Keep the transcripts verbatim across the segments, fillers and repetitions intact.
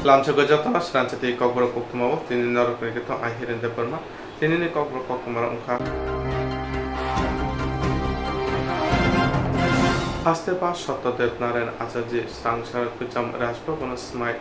Lamsogo jotono sranchati kokborok koktwma o tini norokni khe thok ang Hiren Debbarma. Tinini kokborok koktwma rok wngkha. Haste pa Satyadev Narayan Acharya srang srang kwcham Raj Bhavan o swmai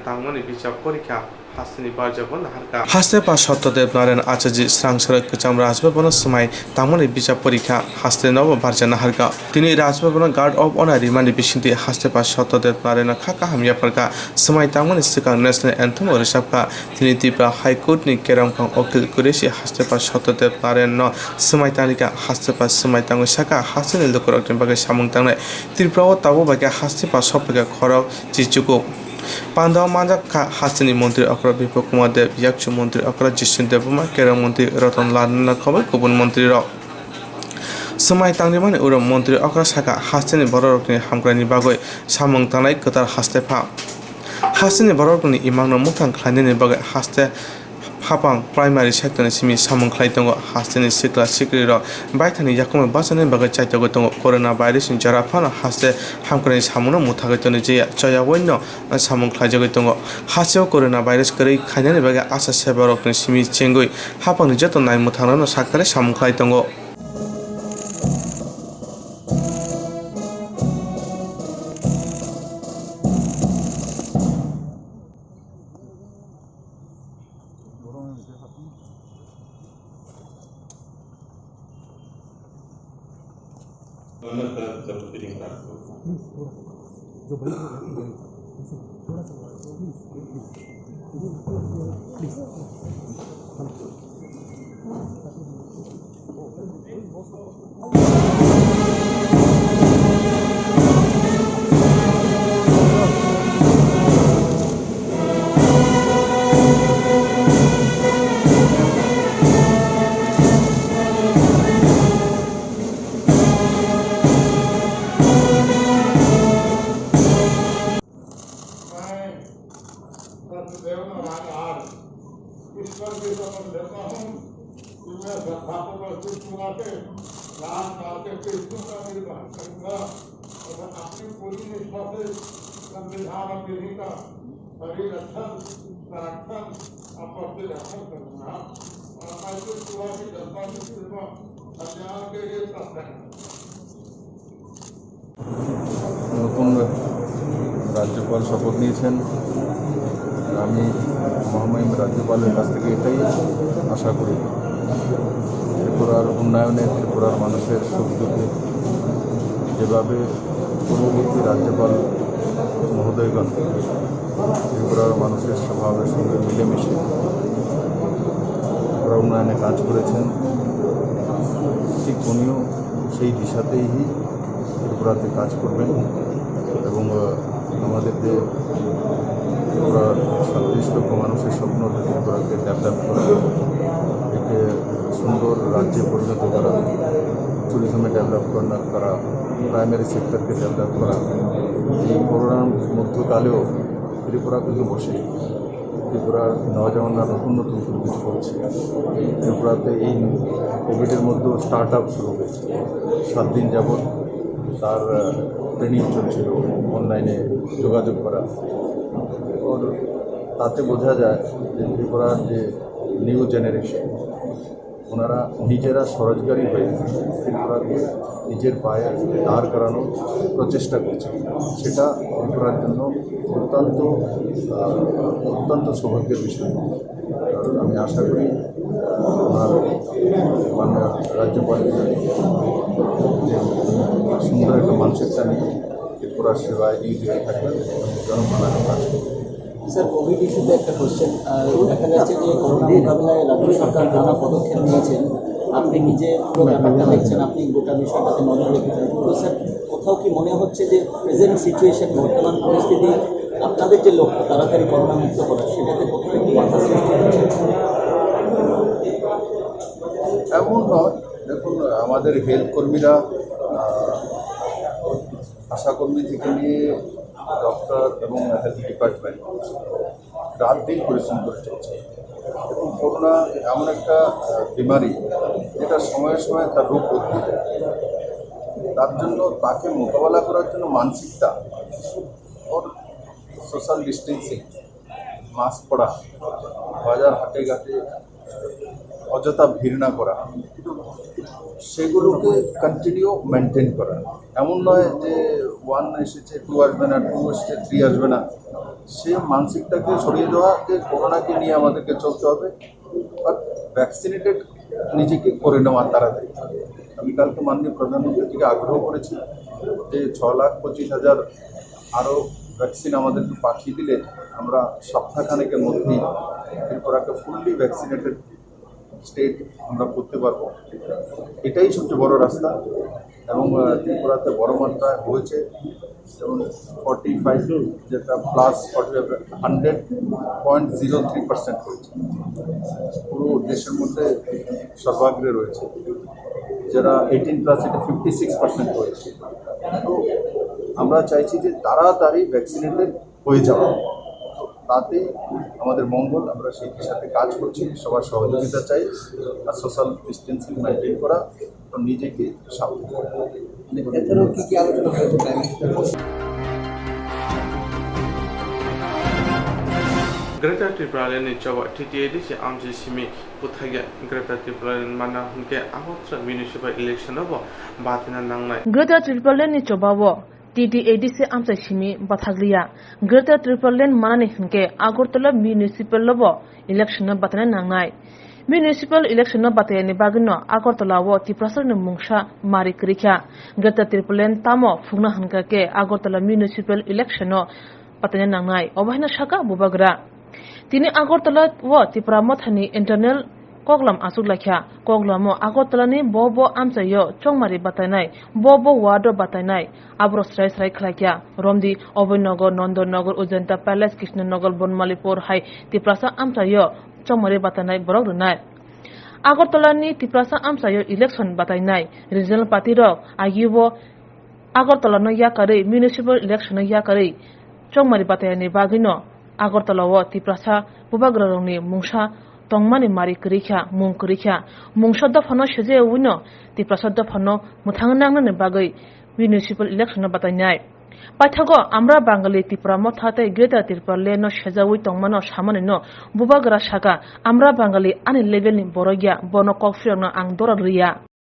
tangmani bichar porikha. Hasteni barjabo naharkha. Haste pa Satyadev Narayan Acharya srang srang kwcham Raj Bhavan o swmai tangmani bichar porikha. Haste nobo barja naharkha. Tini Raj Bhavan o Guard of Honor rimani bisingtwi haste pa Satyadev Narayan kha kaham yapharkha. Swmai tangmani swkang National Anthem o rwchapkha. Tini Tripura High Court ni kerongphang Akhil Qureshi haste pa Satyadev Narayan no swmai tanglikha. Haste pa swmai tangwi sakha, hasteni lukurokni bagwi samung tangnai. Tripura o tabuk bai khe haste pa sophaikha khorok chichuku. Panda o manjak kha hasteni montri okra Bipok Kumar Deb, yakchu montri okra Jisnu Debbarma, kerong montri Ratan Lal Nana khoboi kubun montri rok. Swmai tangrimani uro montri okra sakha hasteni bororokni hamkraini bagwi samung tangnai kwtal haste pha. Hasteni bororokni imangno mwthang khlainani bagwi haste Hapang primary sector ni simi samung khlai tongo. Hasteni sikla sikrwi rok baithani yakungwi bachanani bagwi chaitogwi tongo. Corona virus ni jora phano haste hamkraini samungno mwthagwi tonwi jaya choyawaino samung khlaijagwi tongo. Hasteo corona virus kwrwi khainani bagwi asa sebarokni simi chengwi hapangni joto nai mwthangrokno saktarwi samung khlai tongo. मैं सत्यदेव नारायण आज ईश्वर की शपथ लेता हूँ कि मैं श्रद्धापूर्वक शिव सेवा के राजमार्ग के कृष्ण का निर्वहन करूंगा तथा अपनी पूरी निष्ठा से संविधान और विधि का परिरक्षण, संरक्षण और प्रतिरक्षण करूंगा। और मैं शिव सेवा की जलपानी सेवा कल्याण के लिए तत्पर हूँ। নতুন রাজ্যপাল শপথ নিয়েছেন। আমি মহামহিম রাজ্যপালের কাছ থেকে এটাই আশা করি, ত্রিপুরার উন্নয়নে, ত্রিপুরার মানুষের সুখ দুঃখে যেভাবে পূর্ববর্তী রাজ্যপাল মহোদয়গণ ত্রিপুরার মানুষের স্বভাবের সঙ্গে মিলেমিশে ত্রিপুরা উন্নয়নে কাজ করেছেন, ঠিক উনিও সেই দিশাতেই ত্রিপুরাতে কাজ করবেন এবং, আহ, আমাদের যে ত্রিপুরার সাতত্রিশ লক্ষ মানুষের স্বপ্ন, যে ত্রিপুরাকে ডেভেলপ করা, একে সুন্দর রাজ্যে পরিণত করা, ট্যুরিজমে ডেভেলপ করা, প্রাইমারি সেক্টরকে ডেভেলপ করা। এই করোনার মধ্যকালেও ত্রিপুরা কিন্তু বসে, ত্রিপুরার নওজওয়ানরা নতুন নতুন কোনো কিছু করছে। ত্রিপুরাতে এই কোভিডের মধ্যেও স্টার্ট আপ শুরু হয়েছে। সাত দিন যাবৎ তার, আহ, ট্রেনিং চলছিল, অনলাইনে যোগাযোগ করা। ওর তাতে বোঝা যায় যে ত্রিপুরার যে নিউ জেনারেশন, ওনারা নিজেরা স্বরোজগারী হয়ে ত্রিপুরাকে নিজের পায়ে দাঁড় করানোর প্রচেষ্টা করছেন। সেটা ত্রিপুরার জন্য অত্যন্ত, আহ, অত্যন্ত সৌভাগ্যের বিষয়। কারণ আমি আশা করি, আহ, ওনার মাননীয় রাজ্যপাল যে সুন্দর একটা মানসিকতা নিয়ে ত্রিপুরার সেবায় নিয়োজিত থাকবেন এবং জনকল্যাণে কাজ করবেন। স্যার, কোভিড ইস্যুতে একটা কোশ্চেন। আহ, দেখা যাচ্ছে যে করোনা মোকাবিলায় রাজ্য সরকার নানা পদক্ষেপ নিয়েছেন। আপনি নিজে পুরো ব্যাপারটা দেখছেন, আপনি গোটা বিষয়টাতে নজর রেখেছেন। তো স্যার, কোথাও কি মনে হচ্ছে যে প্রেজেন্ট সিচুয়েশন, বর্তমান পরিস্থিতি, আপনাদের যে লক্ষ্য তাড়াতাড়ি করোনা মুক্ত করা, সেটাতে কোথাও একটু বাধা সৃষ্টি হচ্ছে? এমন নয়। দেখুন, আমাদের হেলথ কর্মীরা, আহ, আশাকর্মী থেকে নিয়ে ডক্টর এবং হেলথ ডিপার্টমেন্ট রাত দিন পরিশ্রম করে চলছে। এবং করোনা এমন একটা, আহ, বিমারি, যেটা সময়ে সময়ে তার রূপ বদলে যায়। তার জন্য, তাকে মোকাবেলা করার জন্য মানসিকতা, ওর সোশ্যাল ডিস্টেন্সিং, মাস্ক পরা, বাজার হাটে ঘাটে অযথা ভিড় না করা, সেগুলোকে কন্টিনিউ মেনটেন করা। এমন নয় যে ওয়ান এসেছে, টু আসবে না, টু এসেছে, থ্রি আসবে না, সে মানসিকতাকে সরিয়ে দেওয়া যে করোনাকে নিয়ে আমাদেরকে চলতে হবে। বাট ভ্যাকসিনেটেড নিজেকে করে নেওয়া তাড়াতাড়ি। আমি কালকে মাননীয় প্রধানমন্ত্রীর দিকে আগ্রহ করেছি যে ছ লাখ পঁচিশ হাজার আরও ভ্যাকসিন আমাদেরকে পাঠিয়ে দিলে আমরা সপ্তাহখানেকের মধ্যেই ত্রিপুরাকে ফুললি ভ্যাকসিনেটেড স্টেট আমরা করতে পারবো। এটাই সবচেয়ে বড় রাস্তা। এবং আহ, ত্রিপুরাতে বড় মাত্রায় হয়েছে, যেমন ফর্টি ফাইভ, যেটা plus forty five, hundred point zero three percent হয়েছে। পুরো দেশের মধ্যে সর্বাগ্রে রয়েছে। যারা এইটিন প্লাস, এটা ফিফটি সিক্স পার্সেন্ট হয়েছে। তো আমরা চাইছি যে তাড়াতাড়ি ভ্যাকসিনেটেড হয়ে যাওয়া, তাতে আমাদের মঙ্গল। আমরা সেই সাথে কাজ করছি, সবার সহযোগিতা চাই। আর সোশ্যাল ডিস্টেন্সিং মেনটেন করা, তো নিজেকে সাবধান করা। এছাড়াও কি কি আলোচনা হয়েছে? Greater Tipraland ni choba T T A D C amchai simi bwthakya Greater Tipraland mana hwnkhe Agartala municipal election o bo batina nangnai. Greater Tipraland ni choba o T T A D C amchai simi bwthakliya. Greater Tipraland manani hwnkhe Agartala municipal o bo election no batina nangnai. Municipal election no batayani bagwino Agartala o Tiprasa ni mungsa mari kwrwikha. Greater Tipraland tamo phukna hwnkha khe Agartala municipal election no batina nangnai, obo haino saka Bubagra. Tini Agartala o Tipra Mothani internal koklam achuk laikha. Koklamo Agartala ni bo bo amchaio chongmari batainai, bo bo ward o batainai, aboro srai srai khlaikha. Romdi, Oboi Nagar, Nanda Nagar, Ujanta Palace, Krishna Nagar, Bonmalipur hai Tiprasa amchaio chongmari batainai borok rwnai. Agartala ni Tiprasa amchaio election batainai regional party rok agio Agartala no yakarwi municipal election no yakarwi chongmari batayani bagwino Agartala o Tiprasa bubagrarokni mungsa tongmani mari kwrwikha, mung kwrwikha. Mungsa dophano sejawino Tiprasa dophano mwthang nangnani bagwi municipal election no batainai. Paithago Amra Bangali Tipra Motha tei Greater Tipraland no sejawi tongmano samani no bubagra saka, Amra Bangali ani level ni borok ya, bono kok phiyokno ang doral rwya.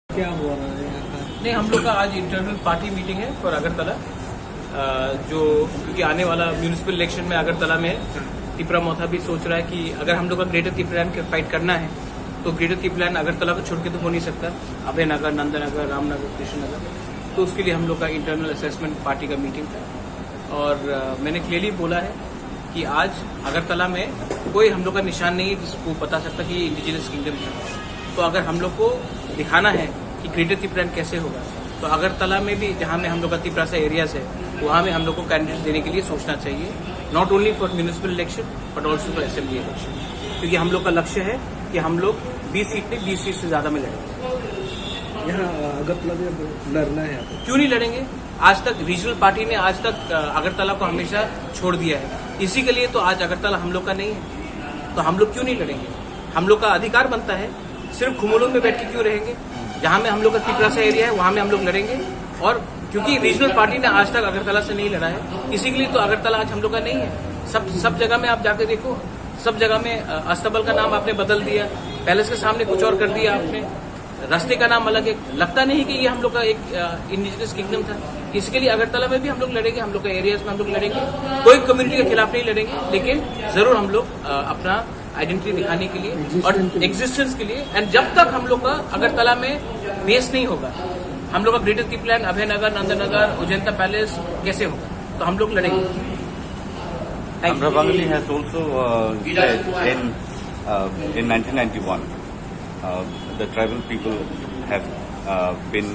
क्या हुआ यहाँ का? नहीं, हम लोग का आज internal party meeting है फॉर अगरतला। अ, जो, क्योंकि आने वाला म्युनिसिपल इलेक्शन में अगरतला में है, तिपरा मोथा भी सोच रहा है कि अगर हम लोग का ग्रेटर तिपरालैंड के फाइट करना है, तो ग्रेटर तिपरालैंड अगरतला को छोड़ के तो हो नहीं सकता, अभय नगर, नंदनगर, रामनगर, कृष्ण नगर। तो उसके लिए हम लोग का इंटरनल असेसमेंट पार्टी का मीटिंग था और, अ, मैंने क्लियरली बोला है कि आज अगरतला में कोई हम लोग का निशान नहीं है जिसको बता सकता कि ये इंडिजिनस किंगडम था। तो अगर हम लोग को दिखाना है कि ग्रेटर तिपरालैंड कैसे होगा, तो अगरतला में भी, जहाँ में हम लोग का तिपरासा एरियाज है, वहाँ में हम लोग को कैंडिडेट्स देने के लिए सोचना चाहिए, not only for municipal election but also for assembly election, क्योंकि हम लोग का लक्ष्य है कि हम लोग बीस सीट पे बीस सीट से ज़्यादा में लड़ेंगे। यहाँ अगरतला में अब लड़ना है आपको? क्यों नहीं लड़ेंगे? आज तक रीजनल पार्टी ने आज तक, अ, अगरतला को हमेशा छोड़ दिया है, इसी के लिए तो आज अगरतला हम लोग का नहीं है। तो हम लोग क्यों नहीं लड़ेंगे? हम लोग का अधिकार बनता है, सिर्फ खुमुलुंग में बैठ के क्यों रहेंगे? जहाँ में हम लोग का तिपरासा एरिया है, वहाँ में हम लोग लड़ेंगे। और क्योंकि रीजनल पार्टी ने आज तक अगरतला से नहीं लड़ा है, इसी के लिए तो अगरतला आज हम लोग का नहीं है। सब, सब जगह में आप जाके देखो, सब जगह में, अ, अस्तबल का नाम आपने बदल दिया, पैलेस के सामने कुछ और कर दिया आपने। रास्ते का नाम अलग है। लगता नहीं कि ये हम लोग का एक, अ, इंडिजिनस किंगडम था। इसके लिए अगरतला में भी हम लोग लड़ेंगे, हम लोग का एरियाज में हम लोग लड़ेंगे, कोई कम्युनिटी के खिलाफ नहीं लड़ेंगे, लेकिन जरूर हम लोग, अ, अपना आइडेंटिटी दिखाने के लिए और एग्जिस्टेंस के लिए। एंड जब तक हम लोग का अगरतला में बेस नहीं होगा, हम लोग का ग्रेटर तिपरालैंड, अभय नगर, नंदनगर, उजंता पैलेस कैसे होगा, तो हम लोग लड़ेंगे। Thank you. Amra Bangali has also, uh, said in, uh, in nineteen ninety-one, uh, the tribal people have, uh, been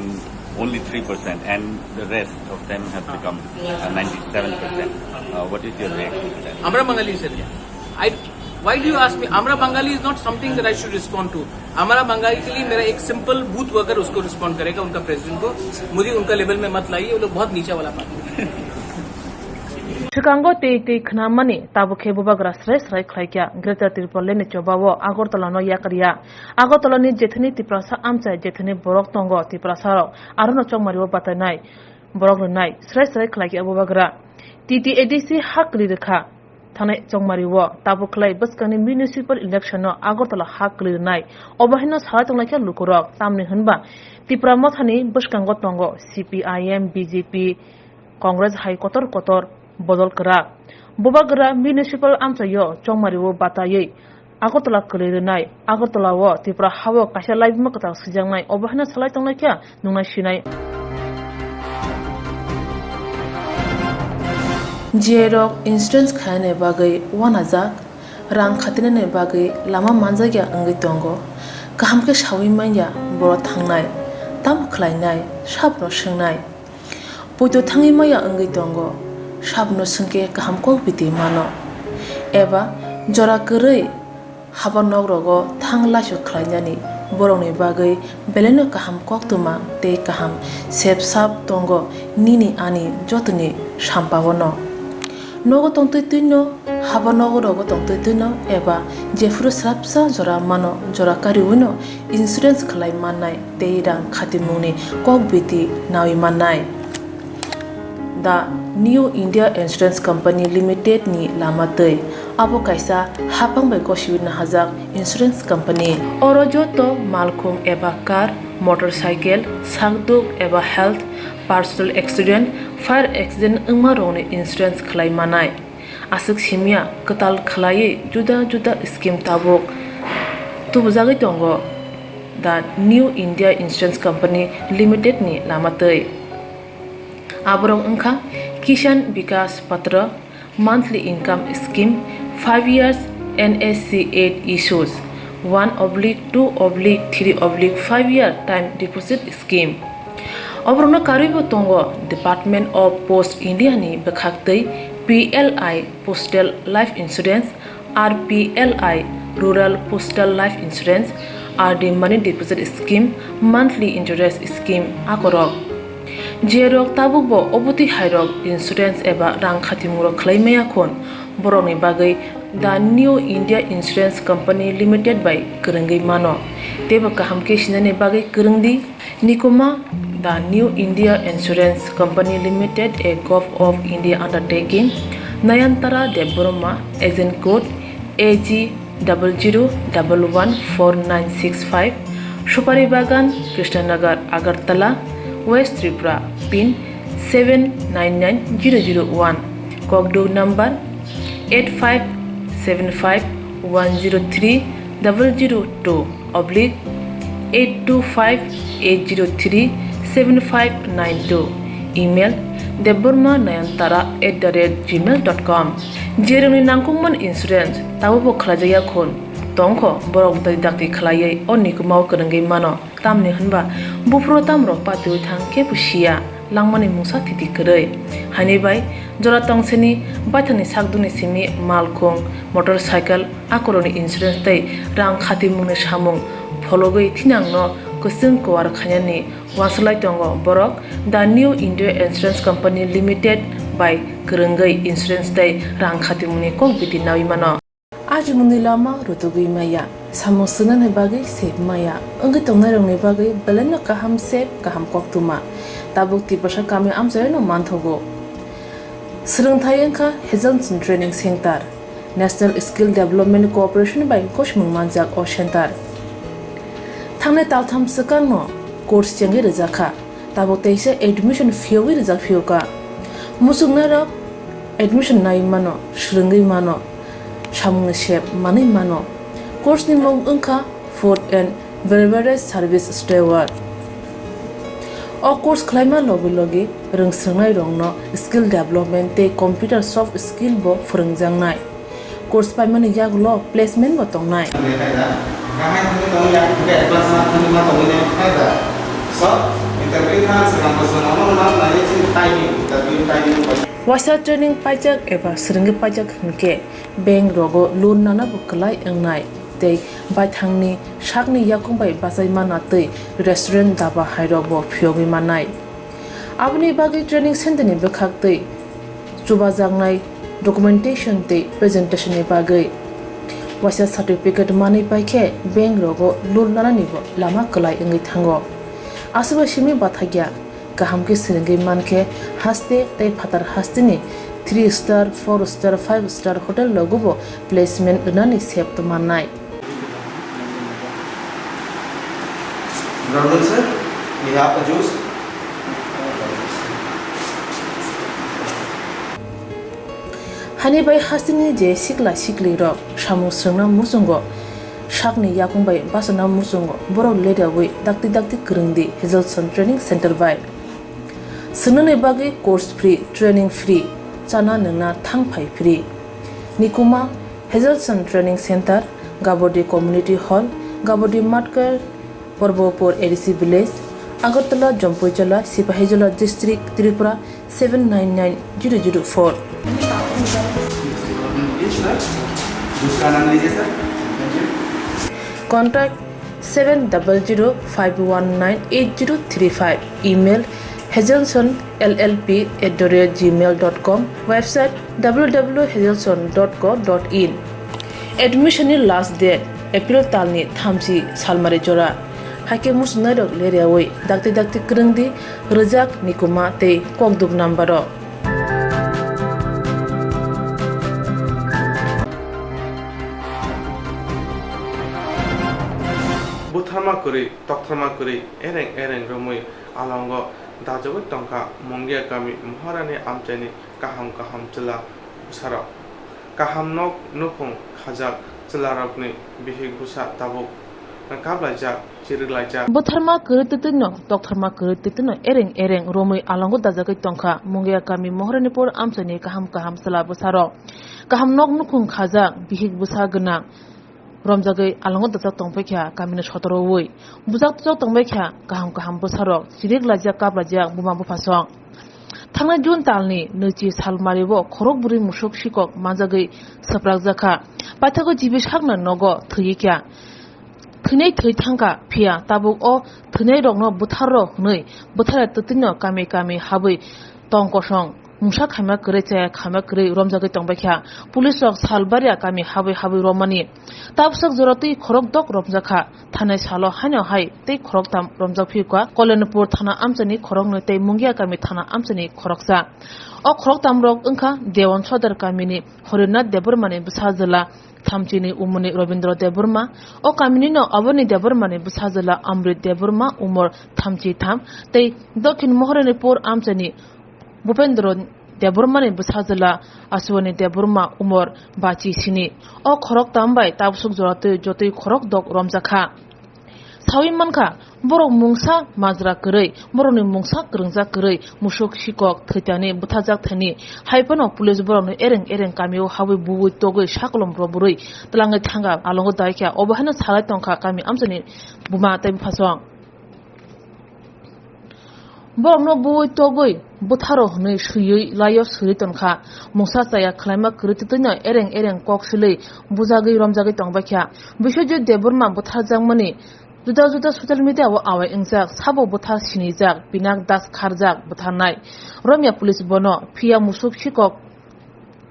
only three percent and the rest of them have become, uh, ninety-seven percent. Uh, what is your reaction to that? Amra Bangali sir, I, why do you ask me? Amra Bangali is not something that I should respond to. Amra Bangali के लिए मेरा एक simple booth worker उसको रिस्पॉन्ड करेगा, उनका प्रेसिडेंट को। मुझे उनका लेवल में मत लाइए, वो लोग बहुत नीचा वाला पार्टी है। Swkango tei tei khnamani tabuk khe bubagra srai srai khlaikha Greater Tipraland ni chobao Agartala no yakarya. Agartala ni jethani Tiprasa amchai jethani borok tongo Tiprasa rok arono chongmario batainai borok rwnai srai srai khlaikha bubagra. T T A D C hak ri rwkha. Chongmari o tabuk khlai bwskangni municipal election no Agartala ha kwlwi rwnai. Obo haino salai tonglaikha lukurok, tamni hwnba Tipra Mothani bwskango tongo C P I M, B J P, Congress hai kotor kotor bodol kwrak. Bubagra municipal amchaio Chongmari o bataiwi Agartala kwlwi rwnai. Agartala o Tripura ha o kaisa laibuma kwtal swijaknai, obo haino salai tonglaikha nungnai sinai. J rok insurance khainani bagwi uanajak, rang khatinani bagwi lama manjakya wngwi tongo. Kaham khe saui manya boro thangnai, tamo khlainai, sabno swngnai. Poito thangwi maya wngwi tongo, sabno swngkhe kaham kok biti mano. Eba jora kwrwi haba nok rogo thang laisu khlainani borokni bagwi belaino kaham koktwma tei kaham sep sap tongo nini ani jotoni sampao no. Nogo tongtwi twino, haba nogo rogo tongtwi twino eba jephuru swrapsa jora mano jora kariwino insurance khlai mannai tei rang khatimungni kok biti nawi mannai. The New India Insurance Company Limited ni lama twi. Abo kaisa hapang bai gosiwi nahajak insurance company. Oro joto malkhung eba car, motorcycle, sakduk eba health, personal accident, fire accident wngma rokni insurance khlai manai. Aswk simya kwtal khlaiwi juda juda scheme tabuk tubujagwi tongo the New India Insurance Company Limited ni lama twi. Aborok wngkha Kisan Vikas Patra, monthly income scheme, five years N S C eight issues, one oblique two oblique three oblique five year time deposit scheme. Oborokno karwibo tongo Department of Post India ni bwkhaktwi P L I Postal Life Insurance, R P L I Rural Postal Life Insurance, R D Money Deposit Scheme, Monthly Interest Scheme akorok. Jerok tabukbo obotwi hairok insurance eba rang khatimungrok khlai maya khun, borokni bagwi The New India Insurance Company Limited bai kwrwngwi mano. Teibo kaham khe sinani bagwi kwrwngdi. Nikuma, The New India Insurance Company Limited, a Govt of India undertaking, Nayantara Debbarma, agent code A G double zero double one four nine six five, Supari Bagan, Krishnanagar, Agartala, West Tripura, pin seven nine nine zero zero one, kokduk number eight five seven five one zero three double zero two oblique eight two five eight zero three seven five nine two, email debbarma nayantara at the rate gmail dot com. Jerokni nangkukmani insurance tabukbo khlaijakya khun tongkho, borok dakti dakti khlaiwi o nikumao kwrwngwi mano. Tamni hwnba buphuru tamrok patiwi thang kebo siya, langmani mungsa thiti kwrwi. Haini bai jora tongsini baithangni sakdukni simi malkhung, motorcycle, akorokni insurance tei rang khatimungni samung phologwi thinangno kwchwng kuar khainani uansuk lai tongo borok. The New India Insurance Company Limited bai kwrwngwi insurance tei rang khatimungni kok biti nawi mano. Ajimungni lama rutugwi maya, samung swngnani bagwi sep maya, wngwi tongnairokni bagwi belaino kaham sep, kaham koktwma. Tabuk Tiprasa kami amchaino manthogo. Swrwngthai wngkha Hazelson Training Center, National Skill Development Corporation bai gosimung manjak o center. Thangnai taltham swkangno course chengwi rwjakha. Tabuk teisa admission phiyogwi rijak phiyokha. Muchungnairok admission naiwi mano, swrwngwi mano, samungni sep manwi mano. Course ni mung wngkha Food and Beverage Service Steward. O course khlaima logi logi rwngswrwngnairokno skill development tei computer soft skill bo phwrwngjaknai. Course paimani yagulo placement bo tongnai. Waisa training paijak eba swrwngwi paijak hinkhe bank rogo loan nana bo kwlai wngnai tei baithangni sakni yakung bai bachai mana twi restaurant, daba hai rok bo phiyogwi mannai. Aboni bagwi training center ni bwkhak twi chubajaknai documentation tei presentation ni bagwi waisa certificate manwi paikhe bank rogo loan nanani bo lama kwlai wngwi thango. Aswk bai simi bathakya Kaham khe swrwngwi man khe haste tei phatar hasteni three star, four star, five star hotel rogo bo placement rwnani sep tongmannai. Good afternoon, sir. We have a juice. Hani bai hasteni je sikla sikli rok samung swrwngna muchungo, sakni yakung bai bachana muchungo, borok leriawi dakti dakti kwrwngdi Hazelson Training Center bai. Swngnani bagwi course free, training free, chana nwngna thang phai free. Nikuma, Hazelson Training Center, Gabodi Community Hall, Gabodi Matkar, Porbopur A D C Village, Agartala, Jompuijola, Sipahijola District, Tripura seven nine nine zero zero four. दूसरा नाम लीजिए sir. Contact seven double zero five one nine eight zero three five. Email hazelson L L P at the rate gmail dot com. Website W W W hazelson dot co dot in. Admission ni last date April talni thamchi salmari jora. Haikhe muchungnairok leriawi dakti dakti kwrwngdi, rwjak, nikuma tei kokduk number o. Butharma kwrwi, toktharma kwrwi, ereng ereng romwi alongo dajagwi tongkha Mungia kami Maharani amchaini kaham kaham chwla bwsarok. Kaham nok nukhung khajak chwlarokni bihik bwsa tabuk kaplaijak, chiriklaijak. Butharma kwrwi twtwino, toktharma kwrwi twtwino ereng ereng romwi alongo dajagwi tongkha Mungia kami Mohoranipur amchaini kaham kaham chwla bwsarok. Kaham nok nukhung khajak, bihik bwsa gwnang romjagwi alongo dajak tongbaikha kamini sotorowi. Bujak tujak tongbaikha kaham kaham bwsarok, chiriklaijak, kaplaijak buma buphasong. Thangnai June talni nwichi salmario khorok bwrwi musuk sikok manjagwi swprakjakha. Paithago G B sakno nogo thwiwi kha. Thwinai thwi thangkha, phiya tabuk o thwinairokno butharrw hwnwi butharya twtwino kami kami habwi tong kosong mungsa khaima kwrwi, chaya khaima kwrwi romjagwi tongbaikha. Police rok salbarya kami habwi habwi romani. Tabswk jora twi khorok dok romjakha. Thanai salo haino hai tei khoroktham romjak phiyokha. Kolyanpur thana amchaini khoroknwi tei Mungia kami thana amchaini khoroksa. O khoroktham rok wngkha Dewan Sodar kamini Horinath Debbarmani bwsajwla thamchini umorni Robindra Debbarma. O kaminino Abani Debbarmani bwsajwla Amrit Debbarma, umor thamchi tham, tei Dokhin Mohoranipur amchaini Bhupendra Debbarmani bwsajwla Aswani Debbarma, umor bachi sini. O khoroktham bai tabswk jora twi jotoi khorok dok romjakha. Sawi mankha, borok mungsa majra kwrwi, borokni mungsa kwrwngjak kwrwi, musuk sikok thwitani butharjak thani. Hai phano police borokno ereng ereng kamio habwi bubui togwi sakolom robrwi twlangwi thangkha, alongo daikha. Obo haino salai tongkha kami amchaini buma tei buphasong. Borokno bui togwi bwtharo hwnwi swiwi laio swrwi tonkha. Mungsa chaya khwlaima kwrwi twtwino ereng ereng kok silwi bujagwi romjagwi tongbaikha. Biswajit Debbarma bwtharjakmani juda juda social media o awai wngjak, sabo bwthar sinijak, pinak das kharjak bwtharnai. Romya police bono, phiya musuk sikok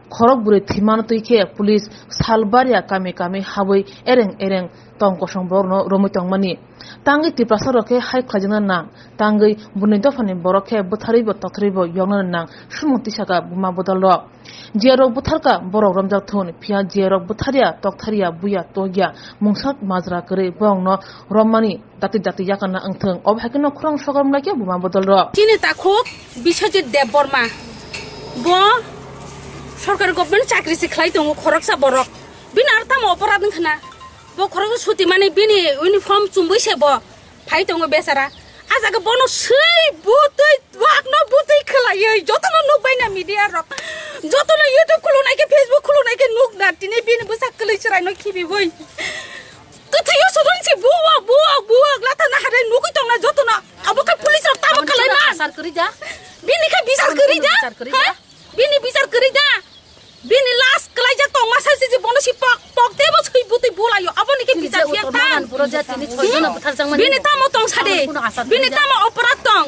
khorok bwrwi thwimano twi khe police salbarya kami kami habwi ereng ereng tong kosong borokno romwi tongmani. Tangwi Tiprasa rok khe hai khlaijakna nang, tangwi bwrwini dophani borok khe bwtharwibo totharwibo yokna nang, sumung tisaka buma bodol rok. Jia rok bwtharka borok romjak thun, phiya jia rok bwtharya, toktharya, buya, tokya, mungsa majra kwrwi borokno rommani dakti dakti yakarna wngthung. Obo hai kheno khorang sokar mlai khe buma bodol rok. Chini takhuk Biswajit Debbarma. Bo sorkari government chakri se khlai tongo, khoroksa borok. Bini aro tamo oporad wngkha na? Bo khoroksa suti mani bini uniform chumui se bo phai tongo bechara. A jaga bono swi butwi, wakno butwi khwlaiwi jotono nukbai na media rok. Jotono YouTube khulunai khe, Facebook khulunai khe nuk na tini bini bwsa kwlwi chwraino khibiwi. Kwthwio sudunsi buwak, buwak, buwak, latha na hare nugwi tongna jotono. Abo khe police rok tamo Aboni kalaima. Bichar kwrwi da? Bini khe bichar Aboni kwrwi da? Bichar kwrwi da? Ha? Bini bichar kwrwi da? Bini last kwlaijak tongma sai se je bono si pok, pok tebo swi butwi bulaio. Aboni khe Bini bichar je phiya uttor tang. Mahan puro je tini soi jono bwtharjakmani. Bini tamo tong sade. Aboni kuno asar kwrwi da? Bini tamo oporad tong.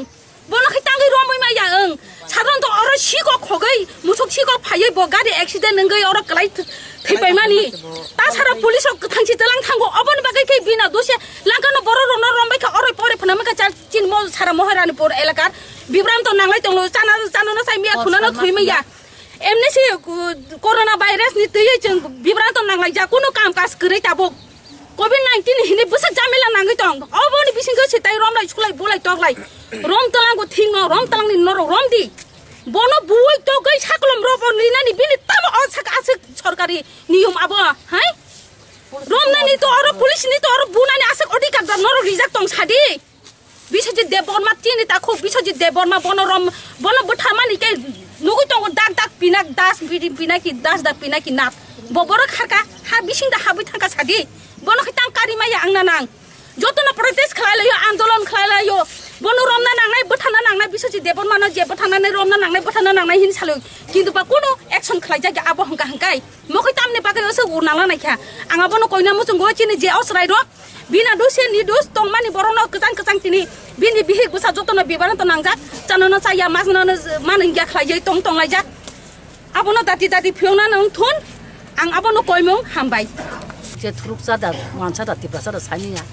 Bono khe tangwi romwi maya wng. Sadonto oro sikok khogwi, musuk sikok phaiwi bo gari accident wngwi oro kwlai th-, thwipaimani. Ta sara police rok kwthangsi twlang thango. Oboni bagwi khe bina dose langkano borok rokno rombai kha oroi poroi phano mankha chini mo sara Mohoranipur elakar. Bibranto nanglai tonglo, chana, chana no sai miya, oh, thuna no thwi miya. Emni si, uh, corona virus ni twi chwng bibranto nanglai ja, kuno kam kas kwrwi tabuk. Covid nineteen hini bwsa jamila nangwi tong. Oboni bisingo se tai romlai, sulai, bolai, toklai. Rom talango thingno, rom talangni norok rom di. Bono buwai togwi sakolom robo rinani bini tamo o sak aswk sorkari niyom abo, hai? Romnani to oro, police ni to oro bunani aswk odhikar da norok rijak tong sadi. Biswajit Debbarma tini takhuk, Biswajit Debbarma bono rom, bono bwtharmani khe nugwi tongo dak dak pinak das bidi pinaki das dak pinaki nat. Bo borok kharka ha bising da habwi thangka sadi. Bono khe tang kari maya ang na nang. Jotono protest khlai laio, andolon khlai laio. Bono romna nangnai, bwthana nangnai, Biswajit Debbarmano je bwthanani romna nangnai, bwthana nangnai hin saloi. Kintu ba kuno action khlai jagya abo hwnkha hwnkhe. Mokoi tamni bagwi oso ur nangla naikha. Ang abono koina muchungo chini je osrai rok. Bina duse ni dus tongmani borokno kwchang kwchang tini. Bini bihik bwsa jotono bibano to nangjak. Chanono chaya, masnono mano hingya khlaiwi tong tonglaijak. Abono dati dati phiyokna nang thun. Ang abono koimung hambai. Je thuruksa da, wansa da, tiprasa da saniya.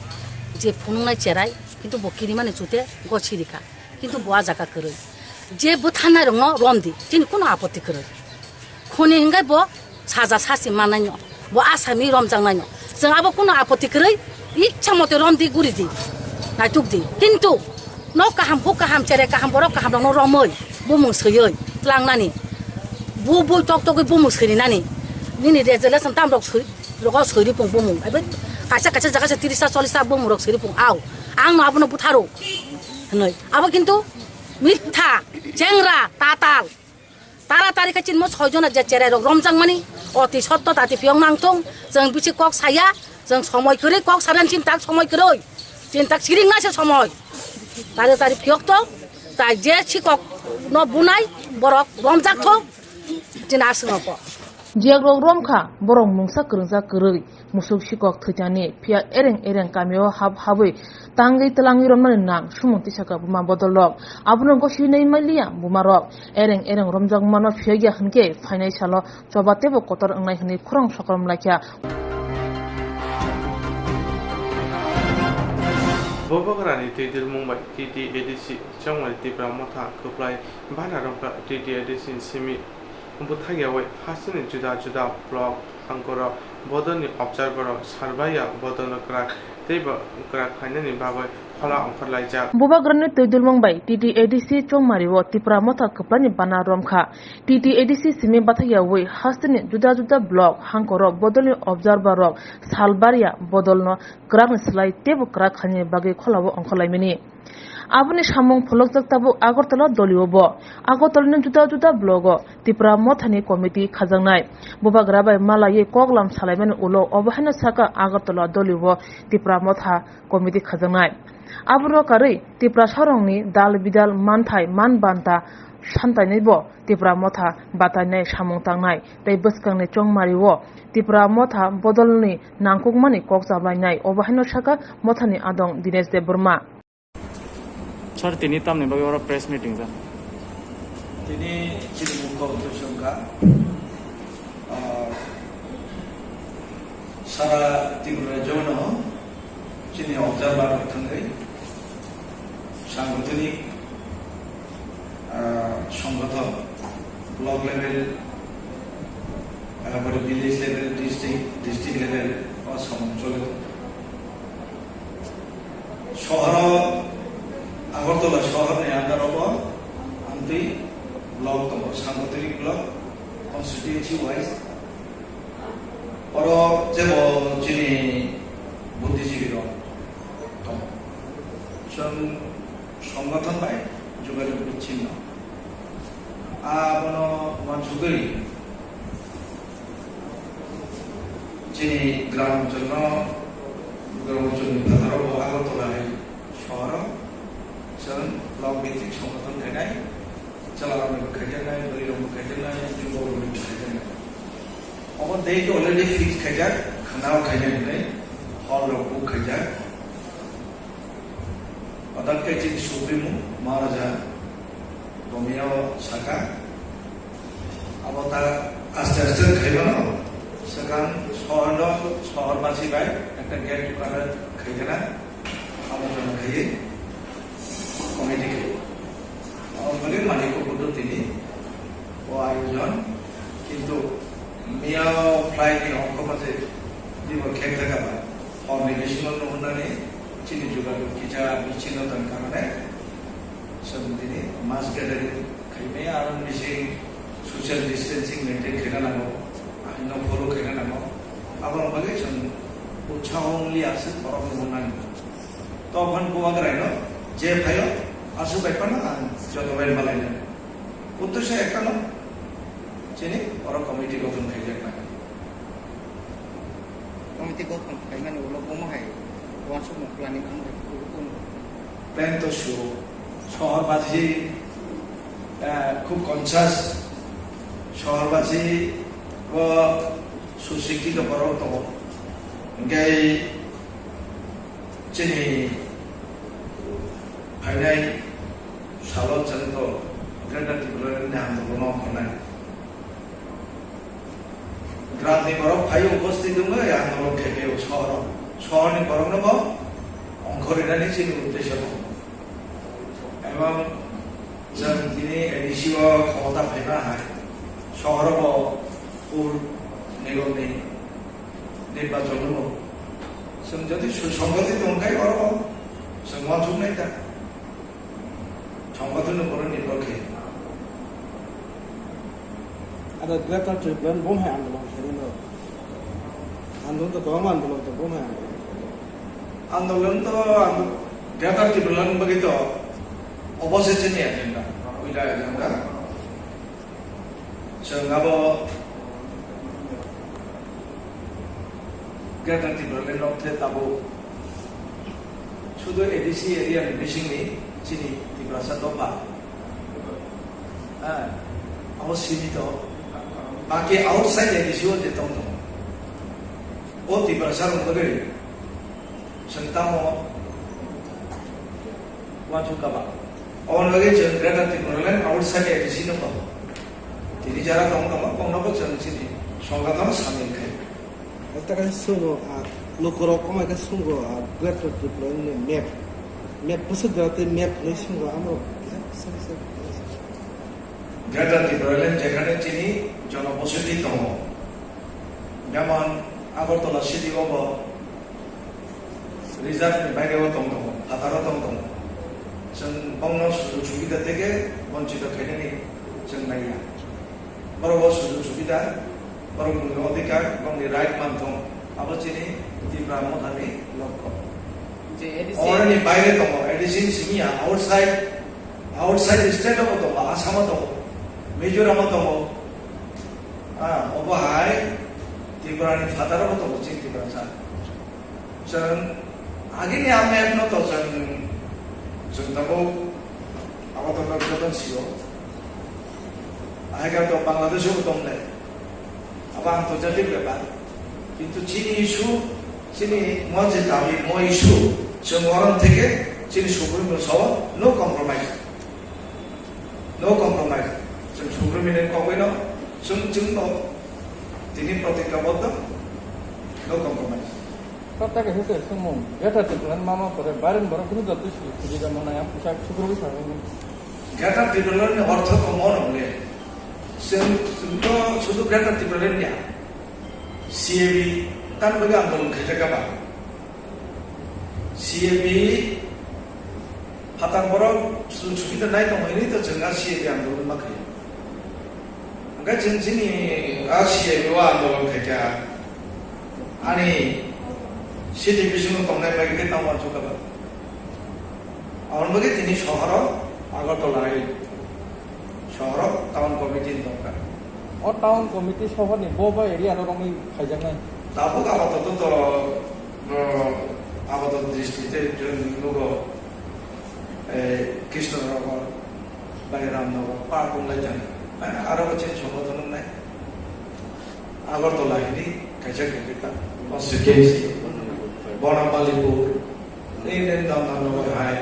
Je phunuknai cherai, kintu bo kirimani chute go chirika. Kintu bo a jaga kwrwi. Je bwtharnai rokno romdi, chini kuno apoti kwrwi. Khoni hingai bo saja sasi mannaino, bo asami romjaknaino. Chwng abo kuno apoti kwrwi, ichha mote romdi guridi, naitukdi. Kintu nok kaham, huk kaham, chere kaham, borok kaham rokno romwi, bumung swiwi tlangnani. Bu bui tok togwi bumung swirinani. Nini resolution tam rok swi, rogo swiri pung bumung. Abo kaisa kaisa jaga se tirisa cholisa bumung rok swiri pung au. Ang no abono butharo. Hinwi. Abo kintu Mitha, chengra, tatal. Tara tari khe chinmo soi jona je cherai rok romjak mani. Oti sotto tati phiyok nang thung. Chwng bisi kok saya, chwng somoi kwrwi kok sadan chintak somoi kwrwi. Chintak siring na se somoi. Tari tari phiyok to, tai je sikok no bunai borok romjak thung. Chini aswk no ko. Jiyakrok romkha, borok mungsa kwrwngjak kwrwi, musuk sikok thwichani, phiya ereng ereng kamio hap habwi tangwi twlangwi romnani nang, sumung tisaka buma bodolrok. Abono gosui nai manliya bumarok. Ereng ereng romjakmano phiyokya hwnkhe phainai salo choba teibo kotor wngnai hwnwi khorang sokrom laikha. Bubagrani twi dulmung bai T T A D C Chongmari Tipra Motha kwplai bana romkha. T T A D C ni simi bwthakyawi hasteni juda juda block hangkorok bodolni observer rok Salbaiya bodolno kwrak teibo kwrak khlainani bagwi phola ongkhorlaijak. Bubagrani twi dulmung bai T T A D C Chongmari o Tipra Motha kwplaini bana romkha. T T A D C simi bwthakyawi hasteni juda juda block hangkorok bodolni observer rok Salbaiya bodolno kwrakni slai teibo kwrak khlainani bagwi kholao ongkhorlaimani. Aboni samung pholokjak tabuk Agartala dolio bo. Agartalani juda juda blogo Tipra Mothani committee khajaknai. Bubagra bai malaiwi koklam salaimani ulo obo haino saka Agartala dolio Tipra Motha committee khajaknai. Abono karwi Tiprasarokni dal bidal manthai man banta santainaibo Tipra Motha batainai samung tangnai tei bwskangni chongmario Tipra Motha bodolni nangkukmani kok chablainai obo haino saka Mothani adong Dinesh Debbarma. Sir, tini tamni bagwi oro press meeting ja? Tini chini mukha uddesho wngkha, ah, sara Tripura rajyono chini observer rok thangwi sangothoni, ah, songothon, block level, ah, pore village level, district, district level o samung choli tongo. Sohoro, Agartala sohorni under o bo amtwi block tongo, Sangothoni block, constituency wise. Oro jebo chini buddhijibi rok tongo. Chwng songothon bai jogajog bichinno. Abono uansugwi chini gram oncholno, gram oncholni phataro bo Agartala hai sohoro chwng block bhitik songothon khainai, chwlarokni bo khaijaknai, bwrwirokni bo khaijaknai, juborokni bo khaijaknai. Obo date already fix khaijak, khwnao khainai hwnwi hall rok book khaijak. Odak khe chini Supremo Maharaja Romeo saka, abo ta aste aste khaimano, swkang sohorno, sohormasi bai ekta get together khaikhe na, abo jono khaiwi committee khaio. Kongkali Manikya Buddho tini o ayojon, kintu miyao flight ni ongkho maje dibo khek thaka ba, hor ni bisingo nuhunani chini jogajog kisa bichino tong karone, chwng tini mass gathering khaimaya, aro bising social distancing maintain khaina nango, aino follow khaina nango, aboni bagwi chwng utsaho wngli aswk borok nuhunani. Tokphano bubagraino je phaio, aswk bai phano ang joto bai malainai. Uddesho ektano, chini oro committee gothon khaijaknai. Committee gothon khaimani ulo bomo hai uansukmung planning ang bai kugo kuno. Plan to suro, sohorbaji, eh, khub conscious, sohorbaji o susikkhito borok tongo. Hingke chini phainai salo chwng to Greater Tipraland ni andolon o ongkhornai. Gram ni borok phai uposthit wngwi andolon khe khe o sohor o. Sohor ni borok no bo ongkhor rinani chini uddesho tongo. Ebong chwng tini A D C o khomota phaima hai sohor o bo pur nigom ni nirbachon wngkha. Chwng jodi susonggothit wngkha oro bo chwng uansuknai ta. Songbothorno bono nirbor khe. Ada Greater Tipraland bom hai andolon khainai no. Andolon to kwbangma andolon to bom hai andolon. Andolon to ang Greater Tipraland bagwi to obo se chini agenda. Uida agenda. Chwng abo Greater Tipraland rok the tabuk sudu A D C area ni bisingni chini Tiprasa dopha. Ah, abo simi to. Baki outside A D C o je tong tong. O Tiprasa rok bagwi chwng tamo uansuk kaba. Oboni bagwi chwng Greater Tipraland outside A D C no kabo. Tini jara tong tongma kongno bo chwng chini songgatano samil khai. Esta kai sungo a lukurok komai khe sungo a Greater Tipraland ni map. Map bwswk jora tei map hinwi sungo amo kisa kisa kisa. Greater Tipraland jekhane chini jonobosothi tongo. Jemon Agartala city o bo reserve ni baire o tong tongo, phataro tong tongo. Chwng bongno sujog subida theke bonchito khainani chwng naiya. Borok o sujog subida, borok ni odhikar, borok ni right manthong, abo chini Tipra Mothani lokho. Je A D C oroni baire tongo, A D C ni simi ya, outside, outside state o tongo, Assam o tongo, Mizoram o tongo, ah, obo hai Tripura ni phataro bo tongo, chini Tiprasa. Chwng agini a map no to chwng, chwng tabuk abo to joto sio. Ahai khe to Bangladesh o tongnai. Abo ang to jati bepar. Kintu chini issue, chini mo je dabi mo issue, chwng orom theke chini Supreme Court sao no compromise. No compromise. Chwng Supreme Court kok bai no, chwng, chwng no tini protikka boddo, no compromise. Kok ta kaisa se sumung, Greater Tipraland mama pore, baren borok kunu dal tu sujida mana yang pusat sukru sa. Greater Tipraland ni ortho ko mo nong le. Chwng, chwng to sudu Greater Tipraland ya. C A B tan bagwi andolon khaijak ba. C A B phatar borok sujog subida nai tong hwnwi to chwng a C A B andolon ma khaio. Hwnkhe chwng chini a C A B o andolon khaikha ani city bisingo tongnai bai khe tamo chukha ba. Aboni bagwi tini sohoro Agartala hai sohoro town committee ni dongkha. O town committee sohorni bo ba area rok wngwi khaijaknai. Tabuk apatot to, uh, apatot district tei nugo, eh, Krishnanagar, Bairamnagar, park wnglaijak. Mane aro bo chini songothon wngnai. Agartala hini kaisa kaisa ta constituency, Bonamalipur, tei Nandanagar hai,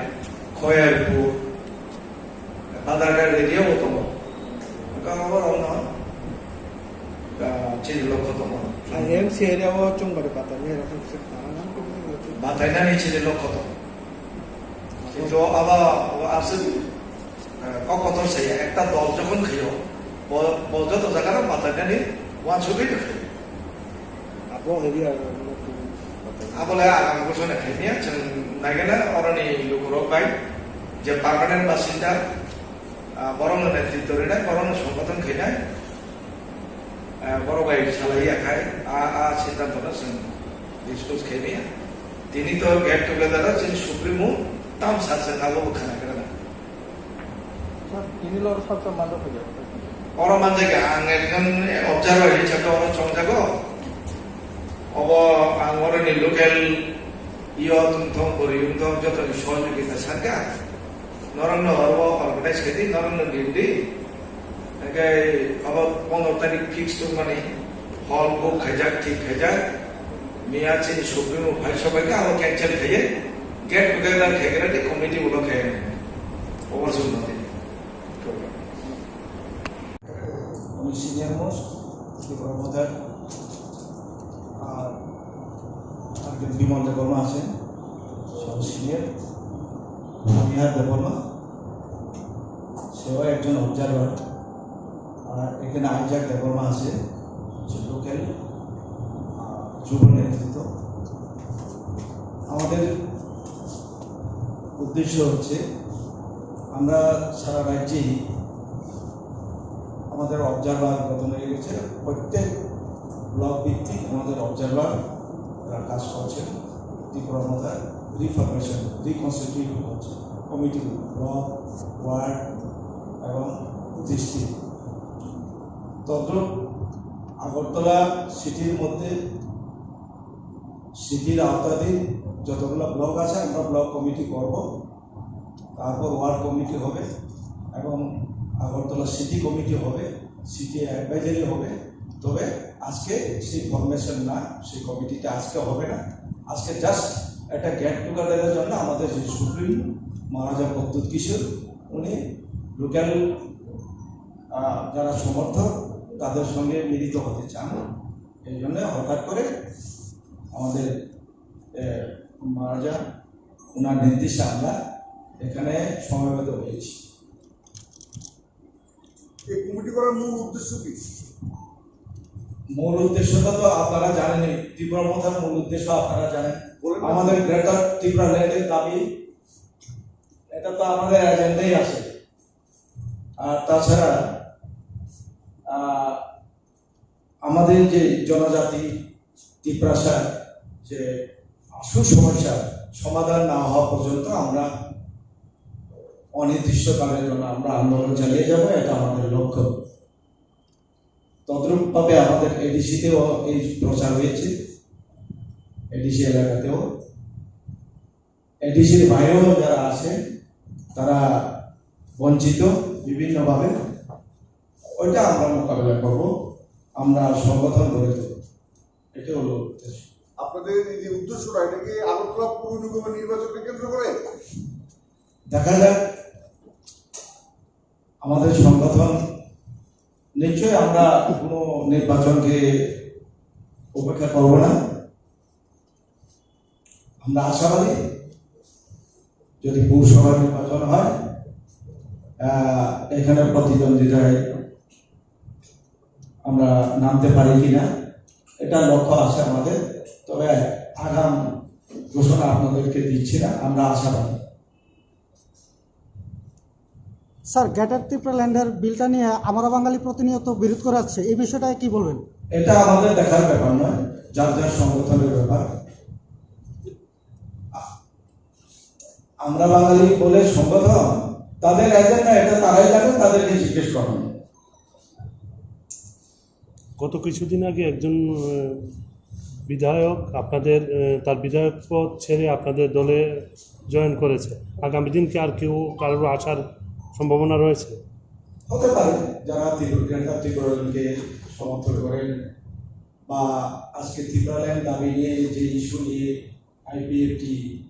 Khoyerpur, Badharghat area bo tongo. Hwnkhe abo rokno, ah, chini lokho tongo. Ai M C area o Chongbari Batai ni rok wngkha. Batainani chini lokho tongo. Kintu abo, abo aswk Kok kotor se ekta dol jokhon khaio, bo, bo joto jaga rok bachainani uansugwi rwkhaio. Abo area. Abole agami bosor ni khaimya chwng naigena oroni lukurok bai je permanent basinda, ah, borokno netritw rinai, borokno songgothon khainai, ah, borok bai salai ya khai, a, a siddhanto no chwng discuss khaimya. Tini to get together o chini supremo tamsa chwng abo bo khana gra. Sir, tini lor sir sir manjak khaja. Oro manjak ya, ang ekjon observer hisabe oro chongjago. Obo ang oroni local youth wngthong, bwrwi wngthong, jotoni sohojogita sakha. Norokno oro organize khaidi, norokno limdi. Hingke abo pondro tarik fix tongmani, hall book khaijak, thik khaijak. Miya chini supremo phai sobai khe abo cancel khaiye, get together khaigra di committee ulo khe. Over soon mati. Program. Only senior most, Tipra Motha, uh, Arjun Bimal Debbarma achen, so senior, Mihar Debbarma, সেও একজন অবজারভার। আর এখানে আইজাক দেববর্মা আছে, হচ্ছে লোকাল, আহ, যুব নেতৃত্ব। আমাদের উদ্দেশ্য হচ্ছে আমরা সারা রাজ্যেই আমাদের অবজারভার গঠন হয়ে গেছে। প্রত্যেক ব্লক ভিত্তিক আমাদের অবজারভার, আহ, কাজ করছেন। ত্রিপুরা মথার রিফরমেশন, রিকনস্টিটিউট হচ্ছে কমিটি, ব্লক, ওয়ার্ড এবং ডিস্ট্রিক্ট। তদ্রুপ আগরতলা সিটির মধ্যে, সিটির আওতাধীন যতগুলো ব্লক আছে, আমরা ব্লক কমিটি করব। তারপর ওয়ার্ড কমিটি হবে এবং আগরতলা সিটি কমিটি হবে, সিটি অ্যাডভাইজারি হবে। তবে আজকে সেই ফরমেশন না, সেই কমিটিটা আজকে হবে না। আজকে জাস্ট একটা গেট টুগেদারের জন্য আমাদের যে সুপ্রিম মহারাজা প্রদ্যুৎ কিশোর, উনি লোকাল, আহ, যারা সমর্থক, তাদের সঙ্গে মিলিত হতে চান। এই জন্য হঠাৎ করে আমাদের, এ, মহারাজা, ওনার নির্দেশে আমরা এখানে সমবেত হয়েছি। এই কমিটি করার মূল উদ্দেশ্য কি? মূল উদ্দেশ্যটা তো আপনারা জানেনই, ত্রিপুরা মথার মূল উদ্দেশ্য আপনারা জানেন। বলেন না। আমাদের গ্রেটার ত্রিপুরা ল্যান্ডের দাবি, এটা তো আমাদের এজেন্ডাই আছে। আর তাছাড়া, আহ, আমাদের যে জনজাতি তিপ্রাসার যে আসল সমস্যা সমাধান না হওয়া পর্যন্ত আমরা অনির্দিষ্টকালের জন্য আমরা আন্দোলন চালিয়ে যাব, এটা আমাদের লক্ষ্য। তদ্রূপভাবে আমাদের এডিসিতেও এই প্রচার হয়েছে, এডিসি এলাকাতেও। এডিসির বাইরেও যারা আছে, তারা বঞ্চিত বিভিন্নভাবে, ওইটা আমরা মোকাবেলা করব। আমরা সংগঠন গড়ে তুলব, এটা হলো উদ্দেশ্য। আপনাদের এই যে উদ্দেশ্যটা, এটা কি আগরতলা পৌর নিগমের নির্বাচনকে কেন্দ্র করে? দেখা যাক, আমাদের সংগঠন, নিশ্চয়ই আমরা কোনো নির্বাচনকে উপেক্ষা করব না। আমরা আশাবাদী, যদি পৌরসভা নির্বাচন হয়, আহ, এখানে প্রতিদ্বন্দ্বিতায় আমরা নামতে পারি কিনা, এটা লক্ষ্য আছে আমাদের। তবে আগাম ঘোষণা আপনাদেরকে দিচ্ছি না, আমরা আশাবাদী। স্যার, গ্রেটার ত্রিপুরা ল্যান্ডের বিলটা নিয়ে আমরা বাঙালি প্রতিনিয়ত বিরোধ করে আসছে, এই বিষয়টায় কি বলবেন? এটা আমাদের দেখার ব্যাপার নয়, যার যার সংগঠনের ব্যাপার। আ-, আমরা বাঙালি বলে সংগঠন, তাদের এজেন্ডা, এটা তারাই জানেন, তাদেরকে জিজ্ঞেস করুন। গত কিছুদিন আগে একজন, আহ, বিধায়ক আপনাদের, আহ, তার বিধায়ক পদ ছেড়ে আপনাদের দলে জয়েন করেছে। আগামী দিন কি আর কেউ কারোর আসার সম্ভাবনা রয়েছে? হতে পারে, যারা ত্রিপুরা, গ্রেটার ত্রিপুরাল্যান্ডকে সমর্থন করেন বা আজকে ত্রিপুরাল্যান্ড দাবি নিয়ে যে ইস্যু নিয়ে আইপিএফটি,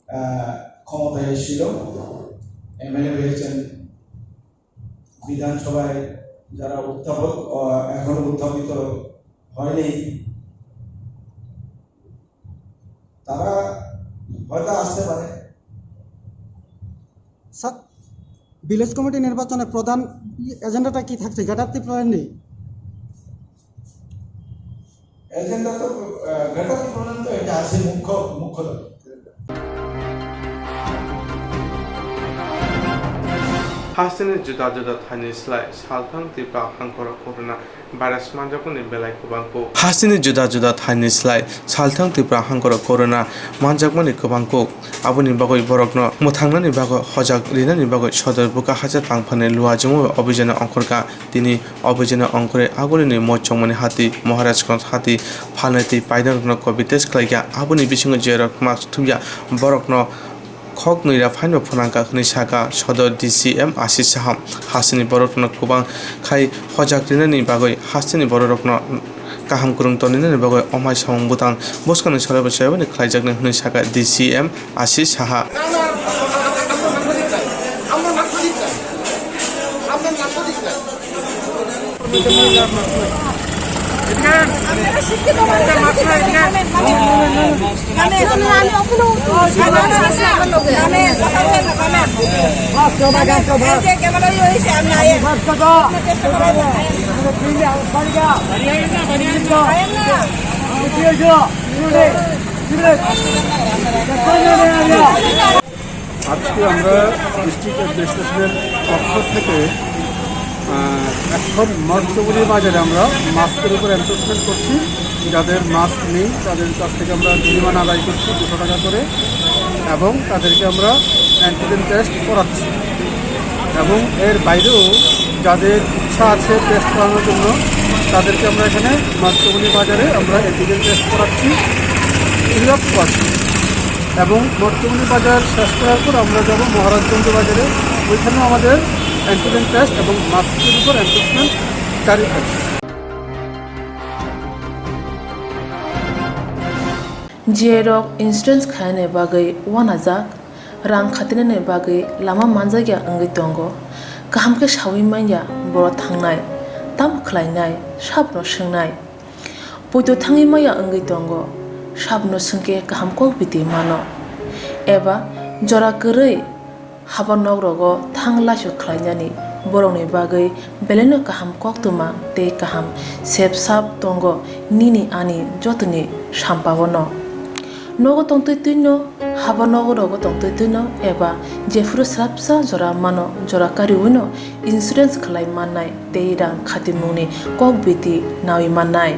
আহ, ক্ষমতায় এসেছিল, এমএলএ হয়েছেন, বিধানসভায় যারা উত্থাপক, আহ, এখনো উত্থাপিত হয়নি, তারা হয়তো আসতে পারে। স্যার, ভিলেজ কমিটি নির্বাচনে প্রধান এজেন্ডাটা কি থাকছে গ্রেটার ত্রিপুরাল্যান্ডে? এজেন্ডা তো, আহ, গ্রেটার ত্রিপুরাল্যান্ড তো এটা আছে মুখ্য, মুখ্য দাবি। Hasteni juda juda thaini slai salthang Tripura hangkoro corona virus manjakmani belai kwbang kuk. Hasteni juda juda thaini slai salthang Tripura hangkoro corona manjakmani kwbang kuk. Aboni bagwi borokno mwthangnani bagwi hojak rinani bagwi sodor buka hacha tangphani luajwngma bai obhijano ongkhorkha. Tini obhijano ongkhorwi agulini Moichongmani hati, Maharajganj hati phalnai tei painarokno covid test khlaikha. Aboni bisingo jerok mask thubya borokno khok nwi ra phaino phunangkha hwnwi sakha sodor D C M Ashish Saha. Hasteni borokno kwbang khai hojak rinani bagwi hasteni bororokno kaham kwrwng tongwinani bagwi omai samung bwtang bwskangni salo bo chaibani khlaijaknai hwnwi sakha D C M Ashish Saha. আজকে আমরা ডিস্ট্রিক্ট অ্যাডমিনিস্ট্রেশনের পক্ষ থেকে, আহ, এখন মঠচৌমুহনী বাজারে আমরা মাস্কের উপর এনফোর্সমেন্ট করছি। যাদের মাস্ক নেই, তাদের কাছ থেকে আমরা জরিমানা আদায় করছি দুশো টাকা করে, এবং তাদেরকে আমরা অ্যান্টিজেন টেস্ট করাচ্ছি। এবং এর বাইরেও যাদের ইচ্ছা আছে টেস্ট করানোর জন্য, তাদেরকে আমরা এখানে মঠচৌমুহনী বাজারে আমরা অ্যান্টিজেন টেস্ট করাচ্ছি, ফ্রি অফ কস্ট। এবং মঠচৌমুহনী বাজার শেষ করার পর আমরা যাব মহারাজগঞ্জ বাজারে, ওইখানেও আমাদের অ্যান্টিজেন টেস্ট এবং মাস্কের উপর এনফোর্সমেন্ট জারি থাকবে। Jerok insurance khainani bagwi uanajak, rang khatinani bagwi lama manjakya wngwi tongo. Kaham khe saui manya borok thangnai, tamo khlainai, sabno swngnai. Poito thangwi maya wngwi tongo, sabno swngkhe kaham kok biti mano. Eba jora kwrwi haba nok rogo thang laisu khlainani borokni bagwi belaino kaham koktwma tei kaham sep sap tongo nini ani jotoni sampao no. Nogo tongtwi twino, haba nogo rogo tongtwi twino eba jephuru swrapsa jora mano jora kariwino insurance khlai mannai tei rang khatimungni kok biti naui mannai.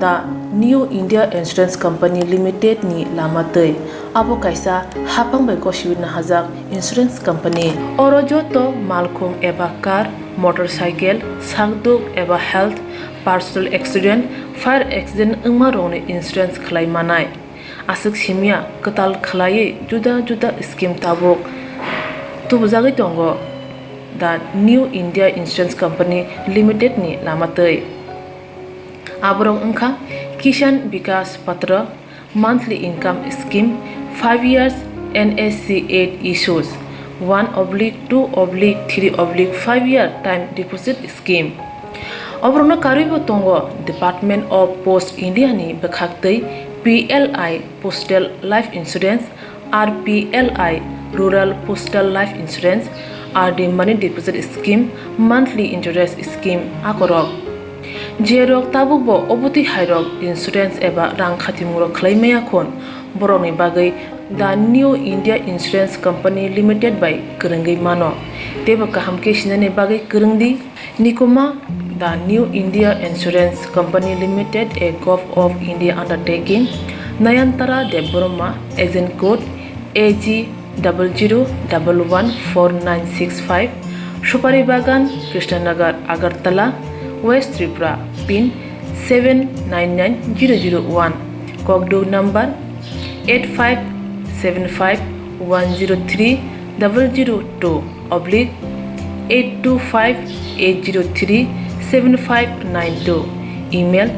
The New India Insurance Company Limited ni lama twi. Abo kaisa haphang bai gosiwi nahajak insurance company. Oro joto malkhung eba car, motorcycle, sakduk eba health, personal accident, fire accident wngma rokni insurance khlai manai. Aswk simya kwtal khlaiwi juda juda scheme tabuk tubujagwi tongo the New India Insurance Company Limited ni lama twi. Aborok wngkha Kisan Vikas Patra, monthly income scheme, five years N S C eight issues, one oblique two oblique three oblique five year time deposit scheme. Oborokno karwibo tongo Department of Post India ni bwkhak twi P L I Postal Life Insurance, R P L I Rural Postal Life Insurance, R D Money Deposit Scheme, Monthly Interest Scheme akorok. Jerok tabukbo obotwi hairok insurance eba rang khatimungrok khlai maya khun, borokni bagwi The New India Insurance Company Limited bai kwrwngwi mano. Teibo kaham khe sinani bagwi kwrwng di. Nikuma, The New India Insurance Company Limited, a Govt of India undertaking, Nayantara Debbarma, agent code A G double zero double one four nine six five, Supari Bagan, Krishnanagar, Agartala, West Tripura, pin seven nine nine zero zero one, Kokduk number eight five seven five one zero three double zero two oblique eight two five eight zero three seven five nine two, email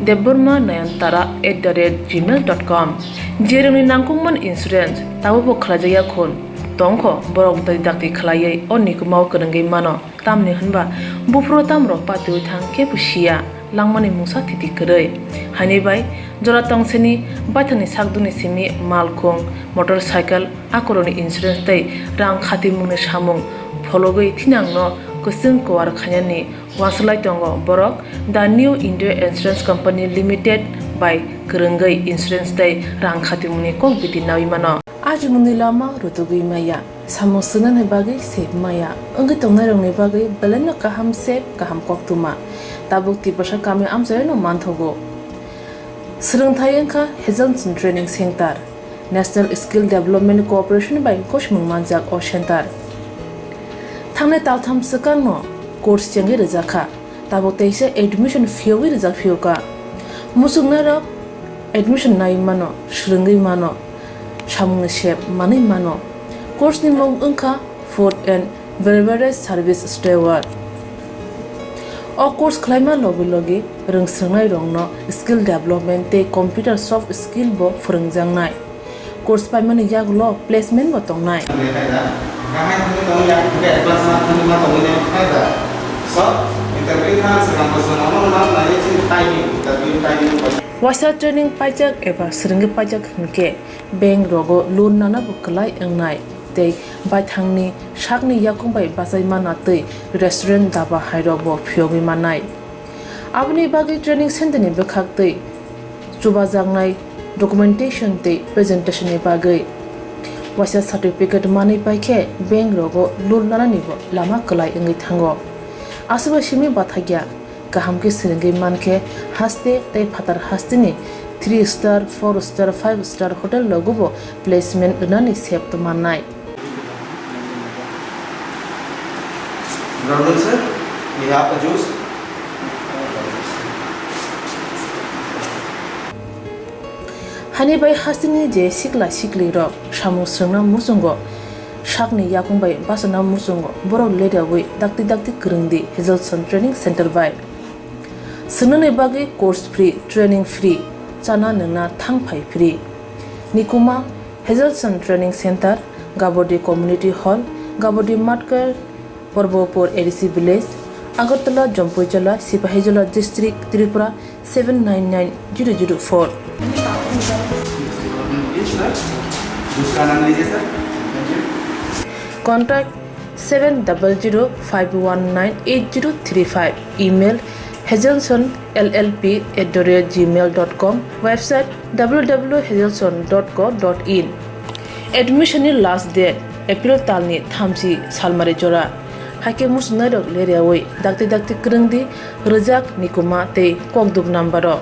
debbarma nayantara at the rate gmail dot com. Jerokni nangkukmani insurance tabukbo khlaijakya khun tongkho, borok dai dakti khlaiwi o nikumao kwrwngwi mano, tamni hwnba buphuru tamrok patiwi thang khe bo siya. langmani mungsa thiti kwrwi. Haini bai jora tongsini baithangni sakduni simi malkhung, motorcycle, akorokni insurance tei rang khatimungni samung phologwi thinangno kwchwng kuar khainani uansuk lai tongo borok The New India Insurance Company Limited bai kwrwngwi insurance tei rang khatimungni kok biti naui mano. Ajimungni lama rutugwi maya, samung swngnani bagwi sep maya, wngwi tongnairokni bagwi belaino kaham sep, kaham koktwma. Tabuk Tiprasa kami amchaino manthogo. Swrwngthai wngkha Hazelson Training Center, National Skill Development Corporation bai gosimung manjak o center. Thangnai taltham swkangno course chengwi rwjakha, tabuk teisa admission phiyogwi rwjak phiyokha. Muchungnairok admission nai mano, swrwngwi mano, samungni sep manwi mano. Course ni mung wngkha Food and Beverage Service Steward. O course khlaima logi logi rwngswrwngnairokno skill development tei computer soft skill bo phwrwngjaknai. Course paimani yagulo placement bo tongnai. Waisa training paijak eba swrwngwi paijak hinkhe bank rogo loan nana bo kwlai wngnai tei baithangni sakni yakung bai bachai mana tei restaurant daba hairok bo phiyogwi mannai. Aboni bagwi training center ni bwkhak tei chubajaknai documentation tei presentation ni bagwi waisa certificate manwi paikhe bank rogo loan nanani bo lama kwlai wngwi thango. Aswkbai simi bathakya. Kaham khe swrwngwi mankhe haste tei phatar hasteni three star, four star, five star hotel rogo bo placement rwnani sep tongmannai. Brother sir, we have a juice. Hani bai hasteni je sikla siklirok samung swrwngna muchungo, sakni yakung bai bachana muchungo borok leriawi dakti dakti kwrwngdi Hazelson Training Center bai. Swngnani bagwi course free, training free, chana nwngna thang phai free. Nikuma, Hazelson Training Center, Gabodi Community Hall, Gabodi Matkar, Porbopur A D C Village, Agartala, Jampuijala, Sipahijola District, Tripura seven nine nine zero zero four. Contact seven double zero five one nine eight zero three five. Email hazelson L L P at the rate gmail dot com. Website W W W hazelson dot co dot in. Admission ni last date April talni thamchi salmari jora. Haikhe muchungnairok leriawi dakti dakti kwrwngdi rwjak Nikuma tei kokduk number o.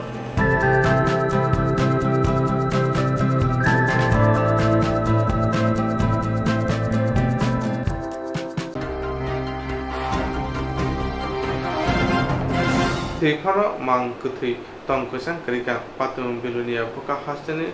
Thwi phano mang kwthwi tong kwchang kwrwi kha, Patimung Bilonia bwkha hasteni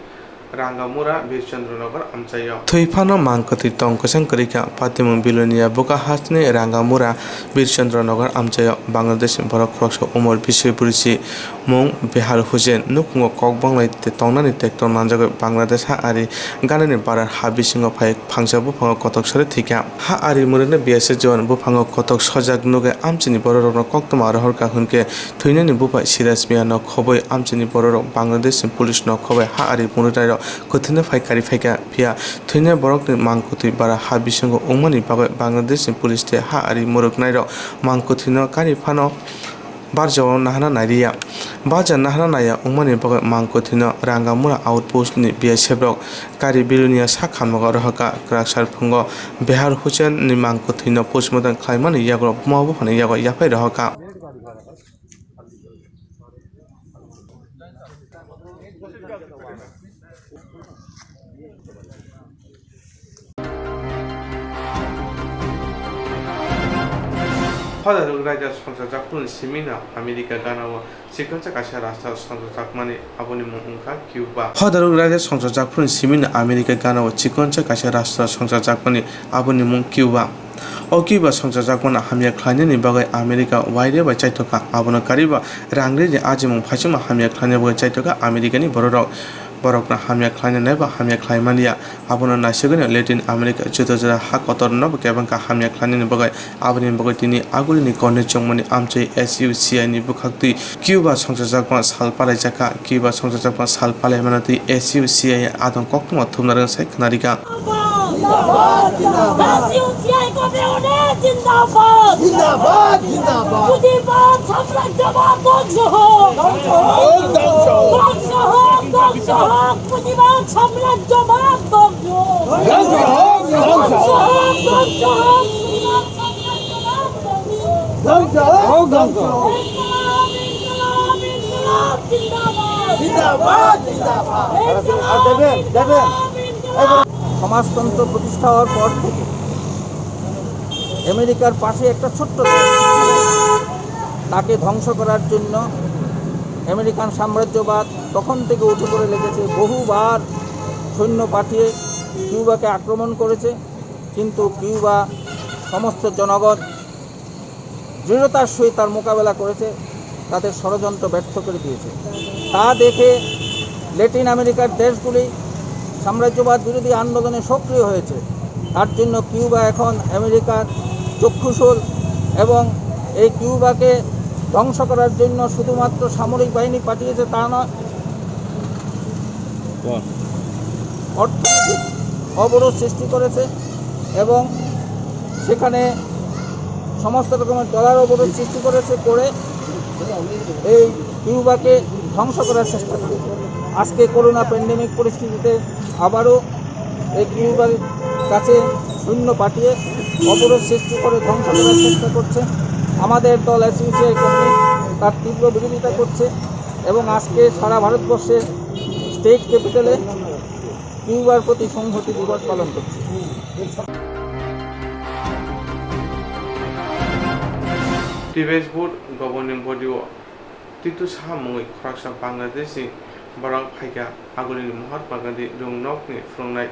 Rangamura Birchandranagar amchaio. Thwi phano mang kwthwi tong kwchang kwrwi kha, Patimung Bilonia bwkha hasteni Rangamura Birchandranagar amchaio. Bangladesh ni borok khoroksa umor bisi bwrwi si mung Behar Hussain nukhungo kok banglai tongnani tekto nanjagwi Bangladesh ha ari ganani barar ha bisingo phai phangsa buphango kotok sari thwikha. Ha ari mwrwknai B S F jawan buphango kotok sojak nugwi amchaini bororokno koktwma rohorkha hwnkhe thwinani bupha Siraj Miano khobwi amchaini bororok Bangladesh ni police no khobwi ha ari mwrwknairok kwthwino phai kari phaikha. Phiya thwinai borokni mang kwthwi bara ha bisingo wngmani bagwi Bangladesh ni police tei ha ari mwrwknairok mang kwthwino kari phano barjao nahana nairiya. Barja nahana naiya wngmani bagwi mang kwthwino Rangamura outpost ni B S F rok kari Bilonia sak hamjago rohorkha. Kwrak sar phungo Behar Hussain ni mang kwthwino postmortem khlaimani yago buma buphani yago yaphai rohorkha. Hodarok raida songchajak phuruni simino America ganao chikonsa kaisa rasta songchajakmani, aboni mung wngkha Cuba. Hodarok raida songchajak phuruni simino America ganao chikonsa kaisa rasta songchajakmani, aboni mung Cuba. O Cuba songchajakmano hamya khlainani bagwi America waire bai chaithokha, abono kariba rang rini ajimung phaichukma hamya khlaina bagwi chaithokha Americani bororok. Borokno hamya khlainani ba hamya khlaimani ya, abono naisigwino Latin America juda juda ha kotorno bo kebengkha hamya khlainani bagwi. Aboni bagwi tini agulini korni chongmani amchwi S U C I ni bwkhaktwi Cuba songchajakma sal palaijakha. Cuba songchajakma sal palaimano twi S U C I adong koktwma thumna rwngsai khwnarikha. জিন্দাবাদ! জিন্দাবাদ! জিন্দাবাদ! পুঁজিবাদ সাম্রাজ্যবাদ ধ্বংস হোক! ধ্বংস হোক! ধ্বংস হোক! ধ্বংস হোক! পুঁজিবাদ সাম্রাজ্যবাদ ধ্বংস হোক! ধ্বংস হোক! ধ্বংস হোক! ধ্বংস হোক! পুঁজিবাদ সাম্রাজ্যবাদ ধ্বংস হোক! ধ্বংস হোক! ধ্বংস হোক! ইনকলাব! ইনকলাব! ইনকলাব! জিন্দাবাদ! জিন্দাবাদ! জিন্দাবাদ! ইনকলাব! আর দেবেন, দেবেন। ইনকলাব! সমাজতন্ত্র প্রতিষ্ঠা হওয়ার পর থেকে আমেরিকার পাশে একটা ছোট্ট দেশ, তাকে ধ্বংস করার জন্য আমেরিকান সাম্রাজ্যবাদ তখন থেকে উঠে পড়ে লেগেছে। বহুবার সৈন্য পাঠিয়ে কিউবাকে আক্রমণ করেছে, কিন্তু কিউবা সমস্ত জনগণ দৃঢ়তার সহিত তার মোকাবেলা করেছে, তাদের ষড়যন্ত্র ব্যর্থ করে দিয়েছে। তা দেখে ল্যাটিন আমেরিকার দেশগুলি সাম্রাজ্যবাদ বিরোধী আন্দোলনে সক্রিয় হয়েছে। তার জন্য কিউবা এখন আমেরিকার চক্ষুশূল এবং এই কিউবাকে ধ্বংস করার জন্য শুধুমাত্র সামরিক বাহিনী পাঠিয়েছে তা নয়, অর্থনৈতিক অবরোধ সৃষ্টি করেছে এবং সেখানে সমস্ত রকমের ডলার অবরোধ সৃষ্টি করেছে, করে এই কিউবাকে ধ্বংস করার চেষ্টা করে। আজকে করোনা প্যান্ডেমিক পরিস্থিতিতে আবারও এই কিউবার কাছে সৈন্য পাঠিয়ে অবরোধ সৃষ্টি করে ধ্বংস করার চেষ্টা করছে। আমাদের দল এসইউসিআই কর্মী তার তীব্র বিরোধিতা করছে এবং আজকে সারা ভারতবর্ষে স্টেট ক্যাপিটালে কিউবার প্রতি সংহতি দিবস পালন করছে। Tibet Board governing body o Titu Saha mungwi khoroksa Bangladeshi borok phaikha, agulini Mahatma Gandhi rwngnokni phrwngnai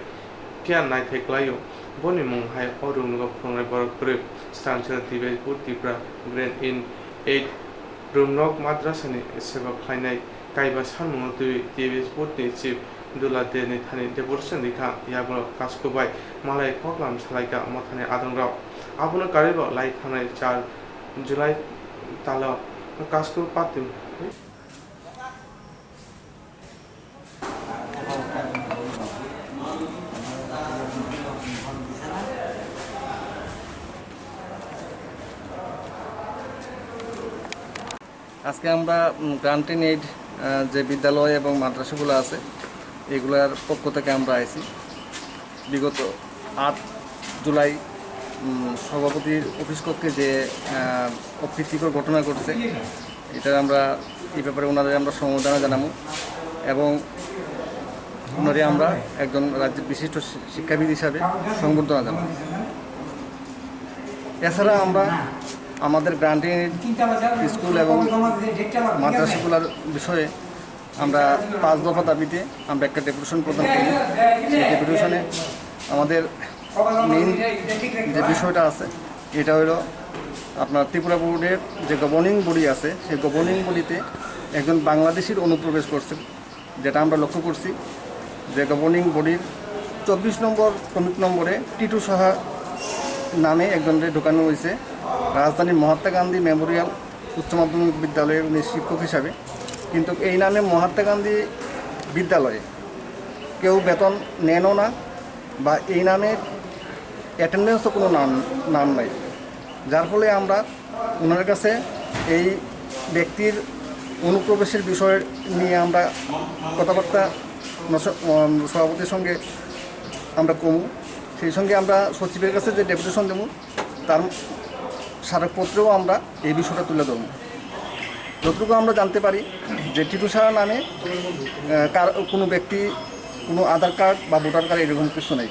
phiya naithai klaio. Boni mung hai o rwngnogo phrwngnai borok kwrwi. Swrangchara Tibet Board Tipra Grand in eight Rwngnok madrasani seba khlainai kaiba sanmungno twiwi T B S board ni chief Dula Derni thani deputation rikha, yagulo Kasko bai malai koklam salaikha mothani adongrok. Abono karwibo lai thangnai char July talo Kasko party. আজকে আমরা, উম, grant in aid, আহ, যে বিদ্যালয় এবং মাদ্রাসাগুলো আছে, এগুলোর পক্ষ থেকে আমরা আইছি। বিগত আট জুলাই, উম, সভাপতির অফিস কক্ষে যে, আহ, অপ্রীতিকর ঘটনা ঘটছে, এটা আমরা, এই ব্যাপারে ওনাদের আমরা সমবেদনা জানাবো এবং ওনারে আমরা একজন রাজ্যের বিশিষ্ট শি-, শিক্ষাবিদ হিসাবে সংবর্ধনা জানাবো। এছাড়া আমরা আমাদের গ্রান্ট ইন এইড স্কুল এবং মাদ্রাসাগুলোর বিষয়ে আমরা পাঁচ দফা দাবিতে আমরা একটা ডেপুটেশন প্রদান করি। সেই ডেপুটেশনে আমাদের মেইন যে বিষয়টা আছে, এটা হলো আপনার ত্রিপুরা বোর্ডের যে গভর্নিং বডি আছে, সেই গভর্নিং বডিতে একজন বাংলাদেশির অনুপ্রবেশ করছে, যেটা আমরা লক্ষ্য করছি যে গভর্নিং বডির চব্বিশ নম্বর কমিট নম্বরে টিটু সাহা নামে একজনকে ঢোকানো হয়েছে রাজধানীর মহাত্মা গান্ধী মেমোরিয়াল উচ্চ মাধ্যমিক বিদ্যালয়ের উনি শিক্ষক হিসাবে। কিন্তু এই নামে মহাত্মা গান্ধী বিদ্যালয়ে কেউ বেতন নেনও না বা এই নামে অ্যাটেন্ডেন্সও কোনো নাম, নাম নাই, যার ফলে আমরা ওনার কাছে এই ব্যক্তির অনুপ্রবেশের বিষয় নিয়ে আমরা কথাবার্তা নস-, উম, সভাপতির সঙ্গে আমরা কমু। সেই সঙ্গে আমরা সচিবের কাছে যে ডেপুটেশন দেবো, তার স্মারকপত্রেও আমরা এই বিষয়টা তুলে ধরবো। যতটুকু আমরা জানতে পারি যে টিটু সাহা নামে, আহ, কার, কোনো ব্যক্তি কোনো আধার কার্ড বা ভোটার কার্ড এরকম কিছু নেই।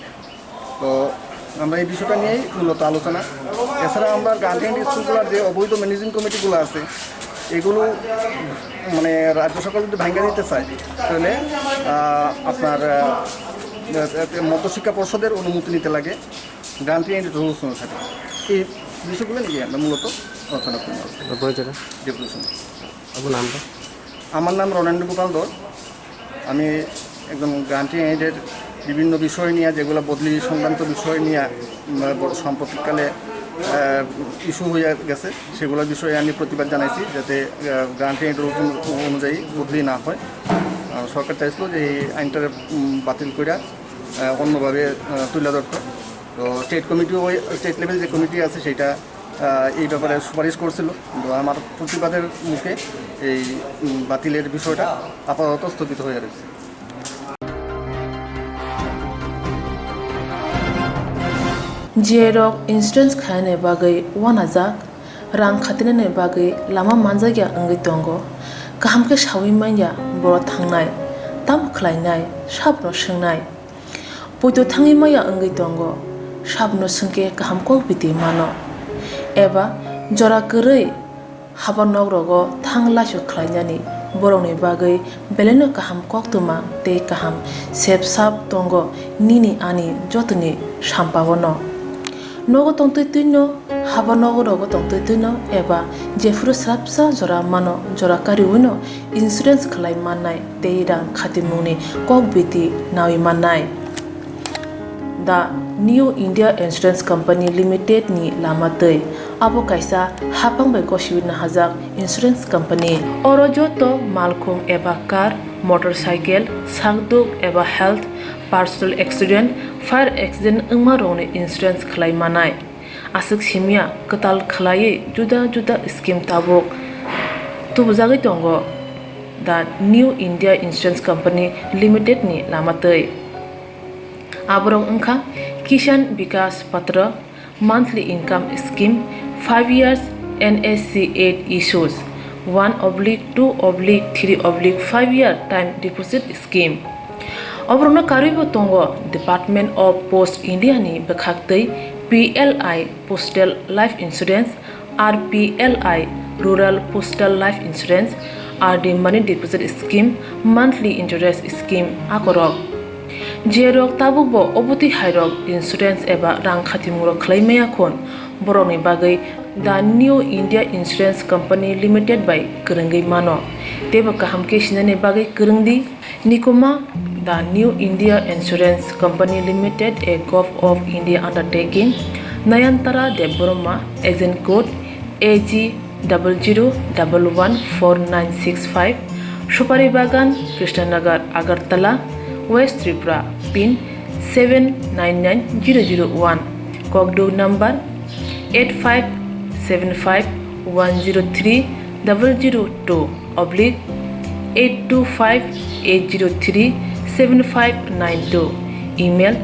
তো আমরা এই বিষয়টা নিয়েই মূলত আলোচনা। এছাড়া আমরা গার্ডিয়ান স্কুলগুলোর যে অবৈধ ম্যানেজিং কমিটিগুলো আছে, এগুলো মানে রাজ্য সরকার যদি ভাঙ্গা দিতে চায়, তাহলে, আহ, আপনার, আহ, মধ্যশিক্ষা পর্ষদের অনুমতি নিতে লাগে গার্ডিয়ান রুলস অনুসারে। এই বিষয়গুলো নিয়ে আমরা মূলত আলোচনা করবো। আপনার পরিচয়টা? ডেপুটেশন। আপনার নামটা? আমার নাম রণেন্দ্র গোপাল ধর। আমি একজন গ্রান্টি এডের বিভিন্ন বিষয় নিয়ে, যেগুলো বদলি সংক্রান্ত বিষয় নিয়ে, উম, ব-, সাম্প্রতিককালে, আহ, ইস্যু হয়ে গেছে, সেগুলোর বিষয়ে আমি প্রতিবাদ জানাইছি, যাতে, আহ, গ্রান্টি এড অনু-, অনুযায়ী বদলি না হয়। আহ, সরকার চাইছিল যে এই আইনটা, উম, বাতিল করে, আহ, অন্যভাবে, আহ, তুলে ধরতো। তো স্টেট কমিটিও, ওই স্টেট লেভেল যে কমিটি আছে, সেটা, আহ, এই ব্যাপারে সুপারিশ করছিল, কিন্তু আমার প্রতিবাদের মুখে এই, উম, বাতিলের বিষয়টা আপাতত স্থগিত হয়ে রয়েছে। Jerok insurance khainani bagwi uanajak, rang khatinani bagwi lama manjakya wngwi tongo. Kaham khe saui manya borok thangnai, tamo khlainai, sabno swngnai. Poito thangwi maya wngwi tongo, sabno swngkhe kaham kok biti mano. Eba jora kwrwi haba nok rogo thang laisok khlainani borokni bagwi belaino kaham koktwma tei kaham sep sap tongo nini ani jotoni sampao no. Nogo tongtwi twino, haba nogo rogo tongtwi twino eba jephuru swrapsa jora mano, jora kariwino insurance khlai mannai tei rang khatimungni kok biti nawi mannai. The New India Insurance Company Limited ni lama twi. Abo kaisa haphang bai gosiwi nahajak insurance company. Oro joto malkhung eba car, motorcycle, sakduk eba health, personal accident, fire accident wngma rokni insurance khlai manai. Aswk simya kwtal khlaiwi juda juda scheme tabuk tubujagwi tongo The New India Insurance Company Limited ni lama twi. Aborok wngkha Kisan Vikas Patra, monthly income scheme, five years N S C eight issues, one oblique two oblique three oblique five year time deposit scheme. Oborokno karwibo tongo Department of Post India ni bwkhaktwi P L I Postal Life Insurance, R P L I Rural Postal Life Insurance, R D Money Deposit Scheme, Monthly Interest Scheme akorok. Jerok tabukbo obotwi hairok insurance eba rang khatimungrok khlai maya khun, borokni bagwi The New India Insurance Company Limited bai kwrwngwi mano. Teibo kaham khe sinani bagwi kwrwngdi. Nikuma, The New India Insurance Company Limited, a Govt of India undertaking, Nayantara Debbarma, agent code A G double zero double one four nine six five, Supari Bagan, Krishnanagar, Agartala, West Tripura, pin seven nine nine zero zero one, Kokduk number eight five seven five one zero three double zero two oblique eight two five eight zero three seven five nine two, email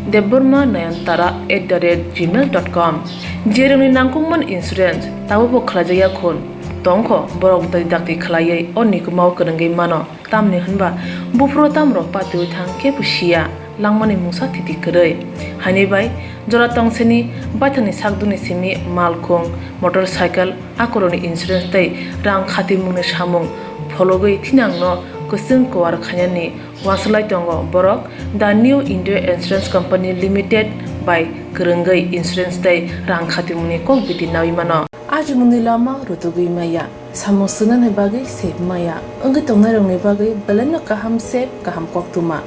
debbarma nayantara at the rate gmail dot com. Jerokni nangkukmani insurance tabukbo khlaijakya khun, tongkho borok dai dakti khlaiwi o nikumao kwrwngwi mano. Tamni hwnba buphuru tamrok patiwi thang kebo siya, langmani mungsa thiti kwrwi. Haini bai jora tongseni baithangni sakdukni simi malkhung, motorcycle, akorokni insurance tei rang khatimungni samung phologwi thinangno kwchwng kuar khainani uansuk lai tongo borok The New India Insurance Company Limited bai kwrwngwi insurance tei rang khatimungni kok biti naui mano. Ajimungni lama rutugwi maya. Samung swngnani bagwi sep maya wngwi tongnairokni bagwi belaino kaham sep, kaham koktwma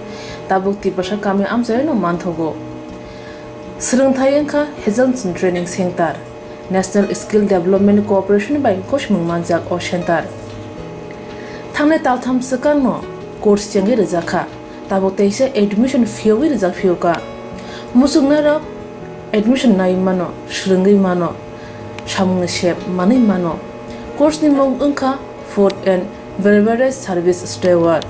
tabuk Tiprasa kami amchaino manthogo. Swrwngthai wngkha Hazelson Training Center, National Skill Development Corporation bai gosimung manjak o center. Thangnai taltham swkangno course chengwi rwjakha. Tabuk teisa admission phiyogwi rijak phiyokha. Muchungnairok admission naiwi mano, swrwngwi mano, samungni sep manwi mano. Course ni mung wngkha Food and Beverage Service Steward.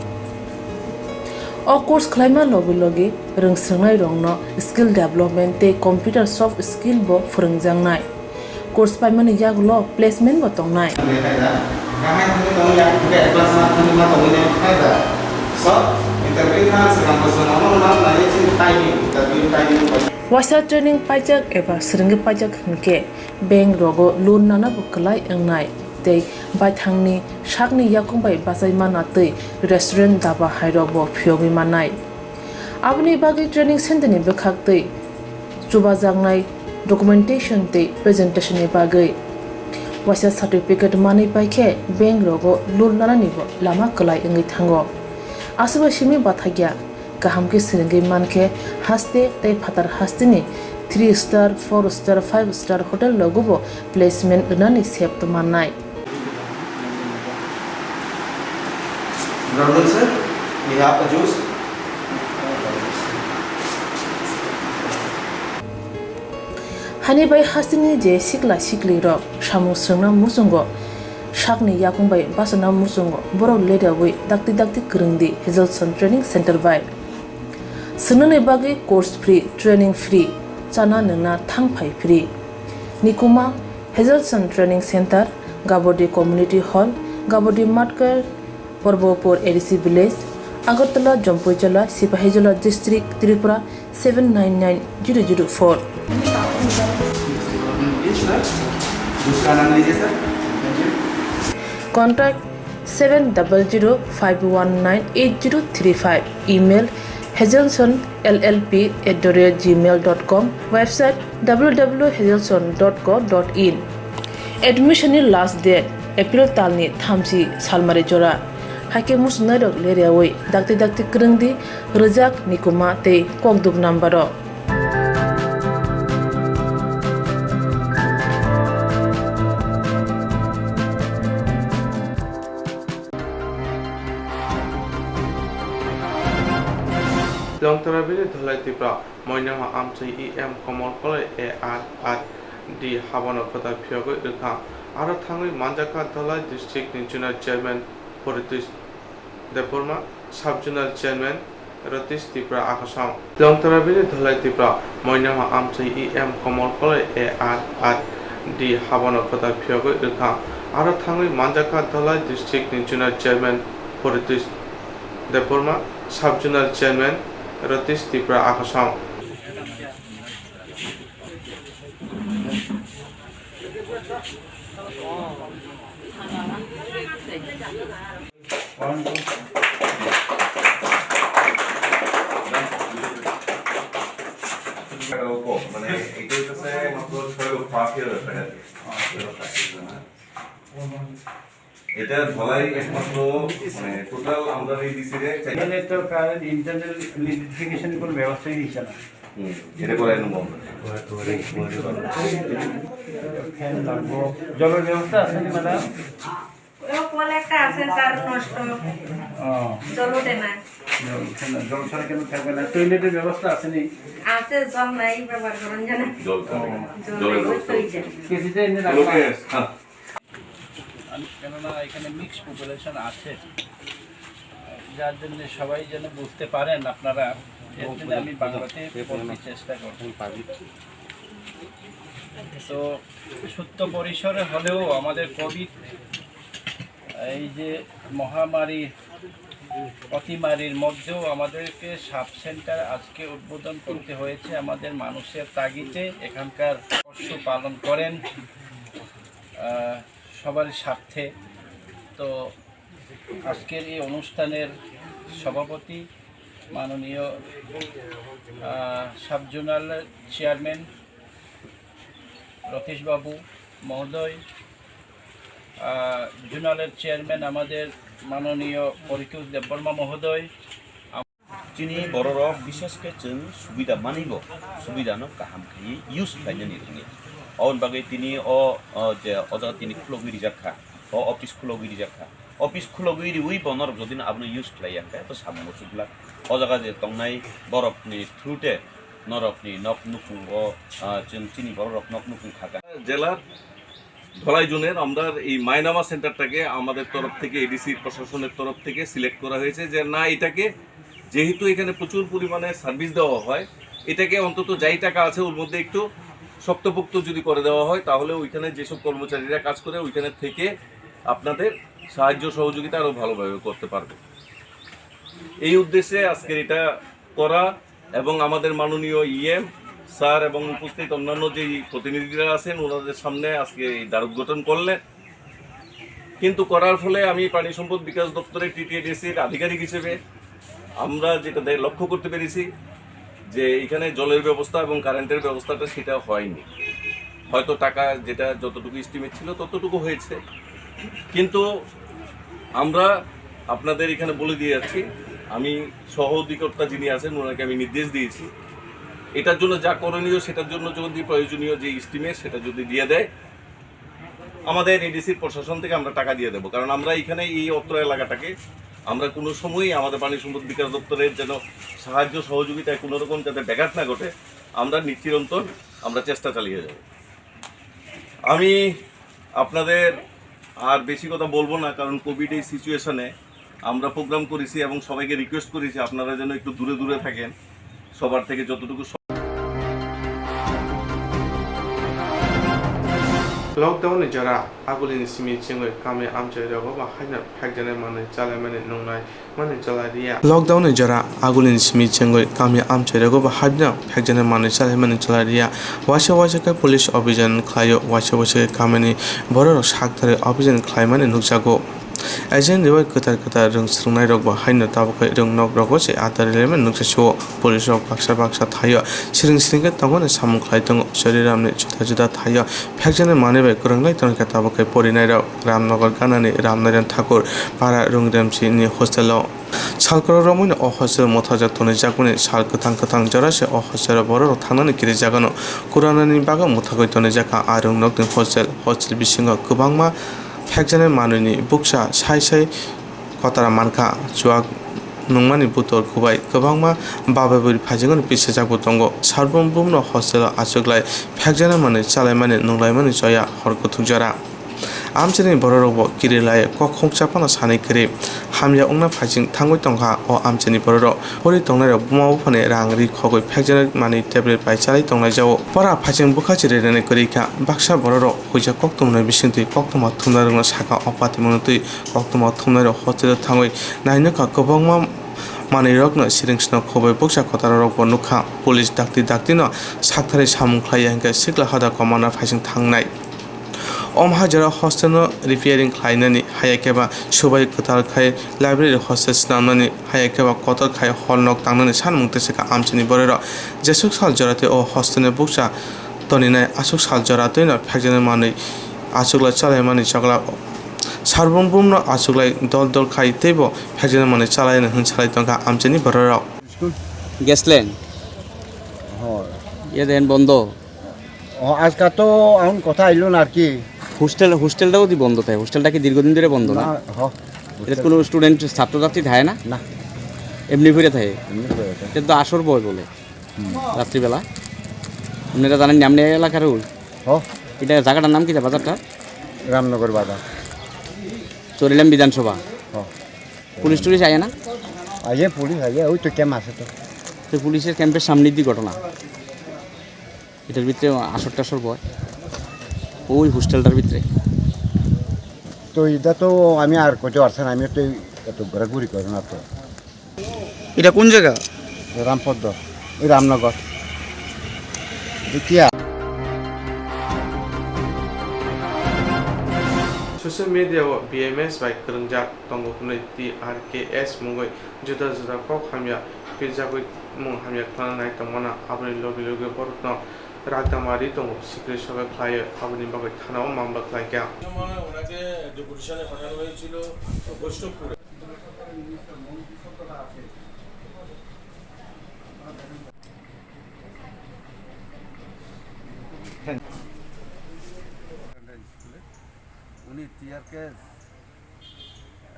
O course khlaima logi logi rwngswrwngnairokno skill development tei computer soft skill bo phwrwngjaknai. Course paimani yagulo placement bo tongnai. Waisa training paijak eba swrwngwi paijak hinkhe bank rogo loan nana bo kwlai wngnai tei baithangni sakni yakung bai bachai manna twi restaurant, daba hairok bo phiyogwi mannai. Aboni bagwi training center ni bwkhaktwi chubajaknai documentation tei presentation ni bagwi waisa certificate manwi paikhe bank rogo loan nanani bo lama kwlai wngwi thango. Aswkbai simi bathakya Kaham khe swrwngwi man khe haste tei phatar hasteni three star, four star, five star hotel rogo bo placement rwnani sep tongmannai. Good afternoon, sir. We have a juice. Hani bai hasteni je sikla sikli rok samung swrwngna muchungo, sakni yakung bai bachana muchungo borok leriawi dakti dakti kwrwngdi Hazelson Training Center bai. Swngnani bagwi course free, training free, chana nwngna thang phai free. Nikuma, Hazelson Training Center, Gabodi Community Hall, Gabodi Matkar, Porbopur A D C Village, Agartala, Jompuijola, Sipahijola District, Tripura seven nine nine zero zero four. Contact seven double zero five one nine eight zero three five. Email, hazelson L L P at the rate gmail dot com. Website, W W W hazelson dot co dot in. Admission ni last date April talni thamchi salmari jora. Haikhe muchungnairok leriawi dakti dakti kwrwngdi, rwjak, nikuma tei kokduk number o. Longtara bini Dhalai Tipra, Moinama Amchai E M Komol Koloi A R R D habano kwtal phiyogwi rwkha. Aro thangwi manjakha Dhalai district ni Zonal Chairman Paritosh Debbarma, Sub Zonal Chairman Ratish Tipra Akasom. Longtara bini Dhalai Tipra, Moinama Amchai E M Komol Koloi A R R D habano kwtal phiyogwi rwkha. Aro thangwi manjakha Dhalai district ni Zonal Chairman Paritosh Debbarma, Sub Zonal Chairman Ratish Tipra Akasom. মানে এটা হচ্ছে মাত্র ছয় লক্ষ আশি হাজার টাকা দিয়ে। এটা ধলাই একমাত্র, মানে, টোটাল আমরা এই ডিসি রে চাই। এখানে তো কারেন্ট ইন্টারনাল ইলেকট্রিফিকেশন কোনো ব্যবস্থাই দিচ্ছে না। হুম, এটা করে একদম বন্ধ। ফ্যান লাগবো। জলের ব্যবস্থা আছে কি, ম্যাডাম? ওই কল একটা আছে, তার নষ্ট। ও। জল ওঠে না। জল ওঠে না। জল ছাড়া কেন থাকবে না? টয়লেটের ব্যবস্থা আছে নি? আছে, জল নাই, ব্যবহার করেন জানেন। জল খাবে। ও। জল জলের নাই, ওই ব্যবস্থা তো এই করতে যে। হবে। কেজিতে এনে রাখা। হ্যাঁ। আমি, কেননা এখানে মিক্সড পপুলেশন আছে, যার জন্য সবাই যেন বুঝতে পারেন আপনারা, এর জন্য আমি বাংলাতে বলতে চেষ্টা করব। তো সত্য পরিসরে হলেও আমাদের কোভিড, এই যে মহামারী, অতিমারীর মধ্যেও আমাদেরকে সাব সেন্টার আজকে উদ্বোধন করতে হয়েছে আমাদের মানুষের তাগিদে, এখানকার কর্তব্য পালন করেন, আহ, সবার স্বার্থে। তো আজকের এই অনুষ্ঠানের সভাপতি মাননীয়, আহ, সাব জোনাল চেয়ারম্যান রতীশবাবু মহোদয়, আহ, জোনালের চেয়ারম্যান আমাদের মাননীয় পরিতোষ দেববর্মা মহোদয়। Chini bororok bishesh khe chwng subida manwi bo, subida no kaham khe use khlainani rwngya. Oboni bagwi tini o, o je o jaga tini khulogwi rijak kha, o office khulogwi rijak kha. Office khulogwi riwi bo norok jodi no abono use khlai ya khe to samung no chukla. O jaga je tongnai borok ni through te norok ni nok nukhung o, ah, chwng chini bororok nok nukhung kha kha. Jelar Dhalai জোনের আমরা এই মাইনামা সেন্টারটাকে আমাদের তরফ থেকে, এডিসি প্রশাসনের তরফ থেকে সিলেক্ট করা হয়েছে যে না, এটাকে যেহেতু এখানে প্রচুর পরিমাণে সার্ভিস দেওয়া হয়, এটাকে অন্তত যাই টাকা আছে ওর মধ্যে একটু শক্তপোক্ত যদি করে দেওয়া হয়, তাহলে ওইখানে যেসব কর্মচারীরা কাজ করে ওইখানে থেকে আপনাদের সাহায্য সহযোগিতা আরও ভালোভাবে করতে পারবে। এই উদ্দেশ্যে আজকের এটা করা এবং আমাদের মাননীয় ইএম স্যার এবং উপস্থিত অন্যান্য যেই প্রতিনিধিরা আছেন, ওনাদের সামনে আজকে এই দ্বার উদ্ঘাটন করলেন। কিন্তু করার ফলে আমি পানি সম্পদ বিকাশ দপ্তরের টিটিএডিসির আধিকারিক হিসেবে আমরা যেটা দে-, লক্ষ্য করতে পেরেছি যে এখানে জলের ব্যবস্থা এবং কারেন্টের ব্যবস্থাটা সেটা হয়নি। হয়তো টাকা যেটা যতটুকু এস্টিমেট ছিল ততটুকু হয়েছে, কিন্তু আমরা আপনাদের এখানে বলে দিয়ে যাচ্ছি আমি সহ অধিকর্তা যিনি আছেন, ওনাকে আমি নির্দেশ দিয়েছি, এটার জন্য যা করণীয়, সেটার জন্য যদি প্রয়োজনীয় যে এস্টিমেট, সেটা যদি দিয়ে দেয়, আমাদের এডিসির প্রশাসন থেকে আমরা টাকা দিয়ে দেবো। কারণ আমরা এখানে এই অত্র এলাকাটাকে আমরা কোনো সময়ই আমাদের পানি সম্পদ বিকাশ দপ্তরের যেন সাহায্য সহযোগিতায় কোনো রকম যাতে ব্যাঘাত না ঘটে, আমরা নিশ্চিরন্তন আমরা চেষ্টা চালিয়ে যাব। আমি আপনাদের আর বেশি কথা বলবো না, কারণ কোভিড এই সিচুয়েশনে আমরা প্রোগ্রাম করেছি এবং সবাইকে রিকোয়েস্ট করেছি আপনারা যেন একটু দূরে দূরে থাকেন, সবার থেকে যতটুকু সম- Lockdown ni jora agulini simi chengwi kami amchai rogo ba haino phekjani manwi chalaimani nungnai mani chalai riya. Lockdown ni jora agulini simi chengwi kami amchai rogo ba haino phekjani manwi chalaimani chalai riya. Waisa waisa khe police obhijan khlaio, waisa waisa khe kamini bororok sak thari obhijan khlaimani nukjago. Agent rwui kwtal kwtal rwng swrwngnairokbo haino tabukhe rwng nok rogo se adari lemani nukjasio. Police rok baksa baksa thaio siring siring khe tongmani samung khlai tongo. Choriramni juda juda thaio phekjaknai manwi bai kwrwnglai tongkha tabukhe porinairok. Ramnagar ganani Ramnarayan Thakur para Rungiremchini hostel o. Sal kwrak romwi no o hostel mwthajak tonwi jakmani sal kwthang kwthang jora se o hostel o borok rok thangnani kiri jagano kuranani bagwi mwthagwi tonwi jakha. A rung nokni hostel, hostel bisingo kwbangma phekjaknai manwini buksa sai sai kotara mankha, chuak nungmani butol kubai kwbangma babai bwrwi phaijagmani pisajak bo tongo. Sarbom bumno hostel o achuklai phekjaknai manwi chalaimani nunglaimani choya hor kwthwk jora. Amchaini bororokbo kirilai kok khungsa phano sanwi kwrwi hamya wngna phaising thangwi tongkha. O amchaini bororok pori tongnairok buma buphani rang ri khogwi phekjaknai manwi tablet bai chalai tonglai jao. Pora phaising bwkha chiririni kwrwi kha. Baksa bororok huija koktwmani bisingtwi koktwma thumnairokno sakha. O patimungno twi koktwma thumnairok hostel o thangwi nainokha kwbangma manwirokno siring swnok khogwi bukcha kwtalarokbo nukha. Police dakti daktino saktharwi samung khlaiya hinkhe sikla hoda komarna phaising thangnai. Om hajora hostel no repairing khlainani, haya khe ba subai kwtal khai library hostel swnamnani, haya khe ba kotor khai hall nok tangnani sanmung tei se kha amchaini bororok. Jesuk sal jora tei o hostel ni bukcha toninai aswk sal jora tei no phekjaknai manwi achuklai chalaimani chokla sarbom bumno achuklai dol dol khai teibo phekjaknai manwi chalainai hwn salai tongkha amchaini bororok. School? গেছলেন? হয়। ইয়ে দেন বন্ধ। ও, আজকে তো এখন কথা আইলো না আর কি। হোস্টেল, হোস্টেলটাও দি বন্ধ থাকে। হোস্টেলটা কি দীর্ঘদিন ধরে বন্ধ না? না, হ। এটা কোনো স্টুডেন্ট, ছাত্রছাত্রী থাকে না? না। এমনি ঘুরে থাকে? এমনি ঘুরে থাকে। এটা তো আসর বয় বলে। হুম। রাত্রিবেলা। আপনারা জানেন নি, আপনি এলাকার ওই? হ। এটা জায়গাটার নাম কি, বাজারটা? রামনগর বাজার। চরিলাম বিধানসভা। হ। পুলিশ টুলিশ আয় না? আইয়ে, পুলিশ আইয়ে, ওই তো ক্যাম্প আছে তো। তো পুলিশের ক্যাম্পের সামনের দিক ঘটনা। এটার ভিতরে আসর টাসর বয়। ওই হোস্টেলটার ভিতরে। তো এটা তো আমি আর কইতে পারছি না, আমি তো এত ঘোরাঘুরি করি না তো। এটা কোন জায়গা? রামপদ্ম, এই রামনগর। দ্বিতীয়। Social media o B M S bai kwrwngjak tongo hwnwi T R K S mungwi juda juda kok hamya pirjagwi mung hamya khlana nai tongmano, aboni logi logi borokno ragdama ri tongo, sikri sobai khlaiwi aboni bagwi thana o mamla khlaikha. ওনাকে ডেপুটেশনে পাঠানো হয়েছিল বৈষ্ণবপুরে। স্কুলে উনি টিআরকে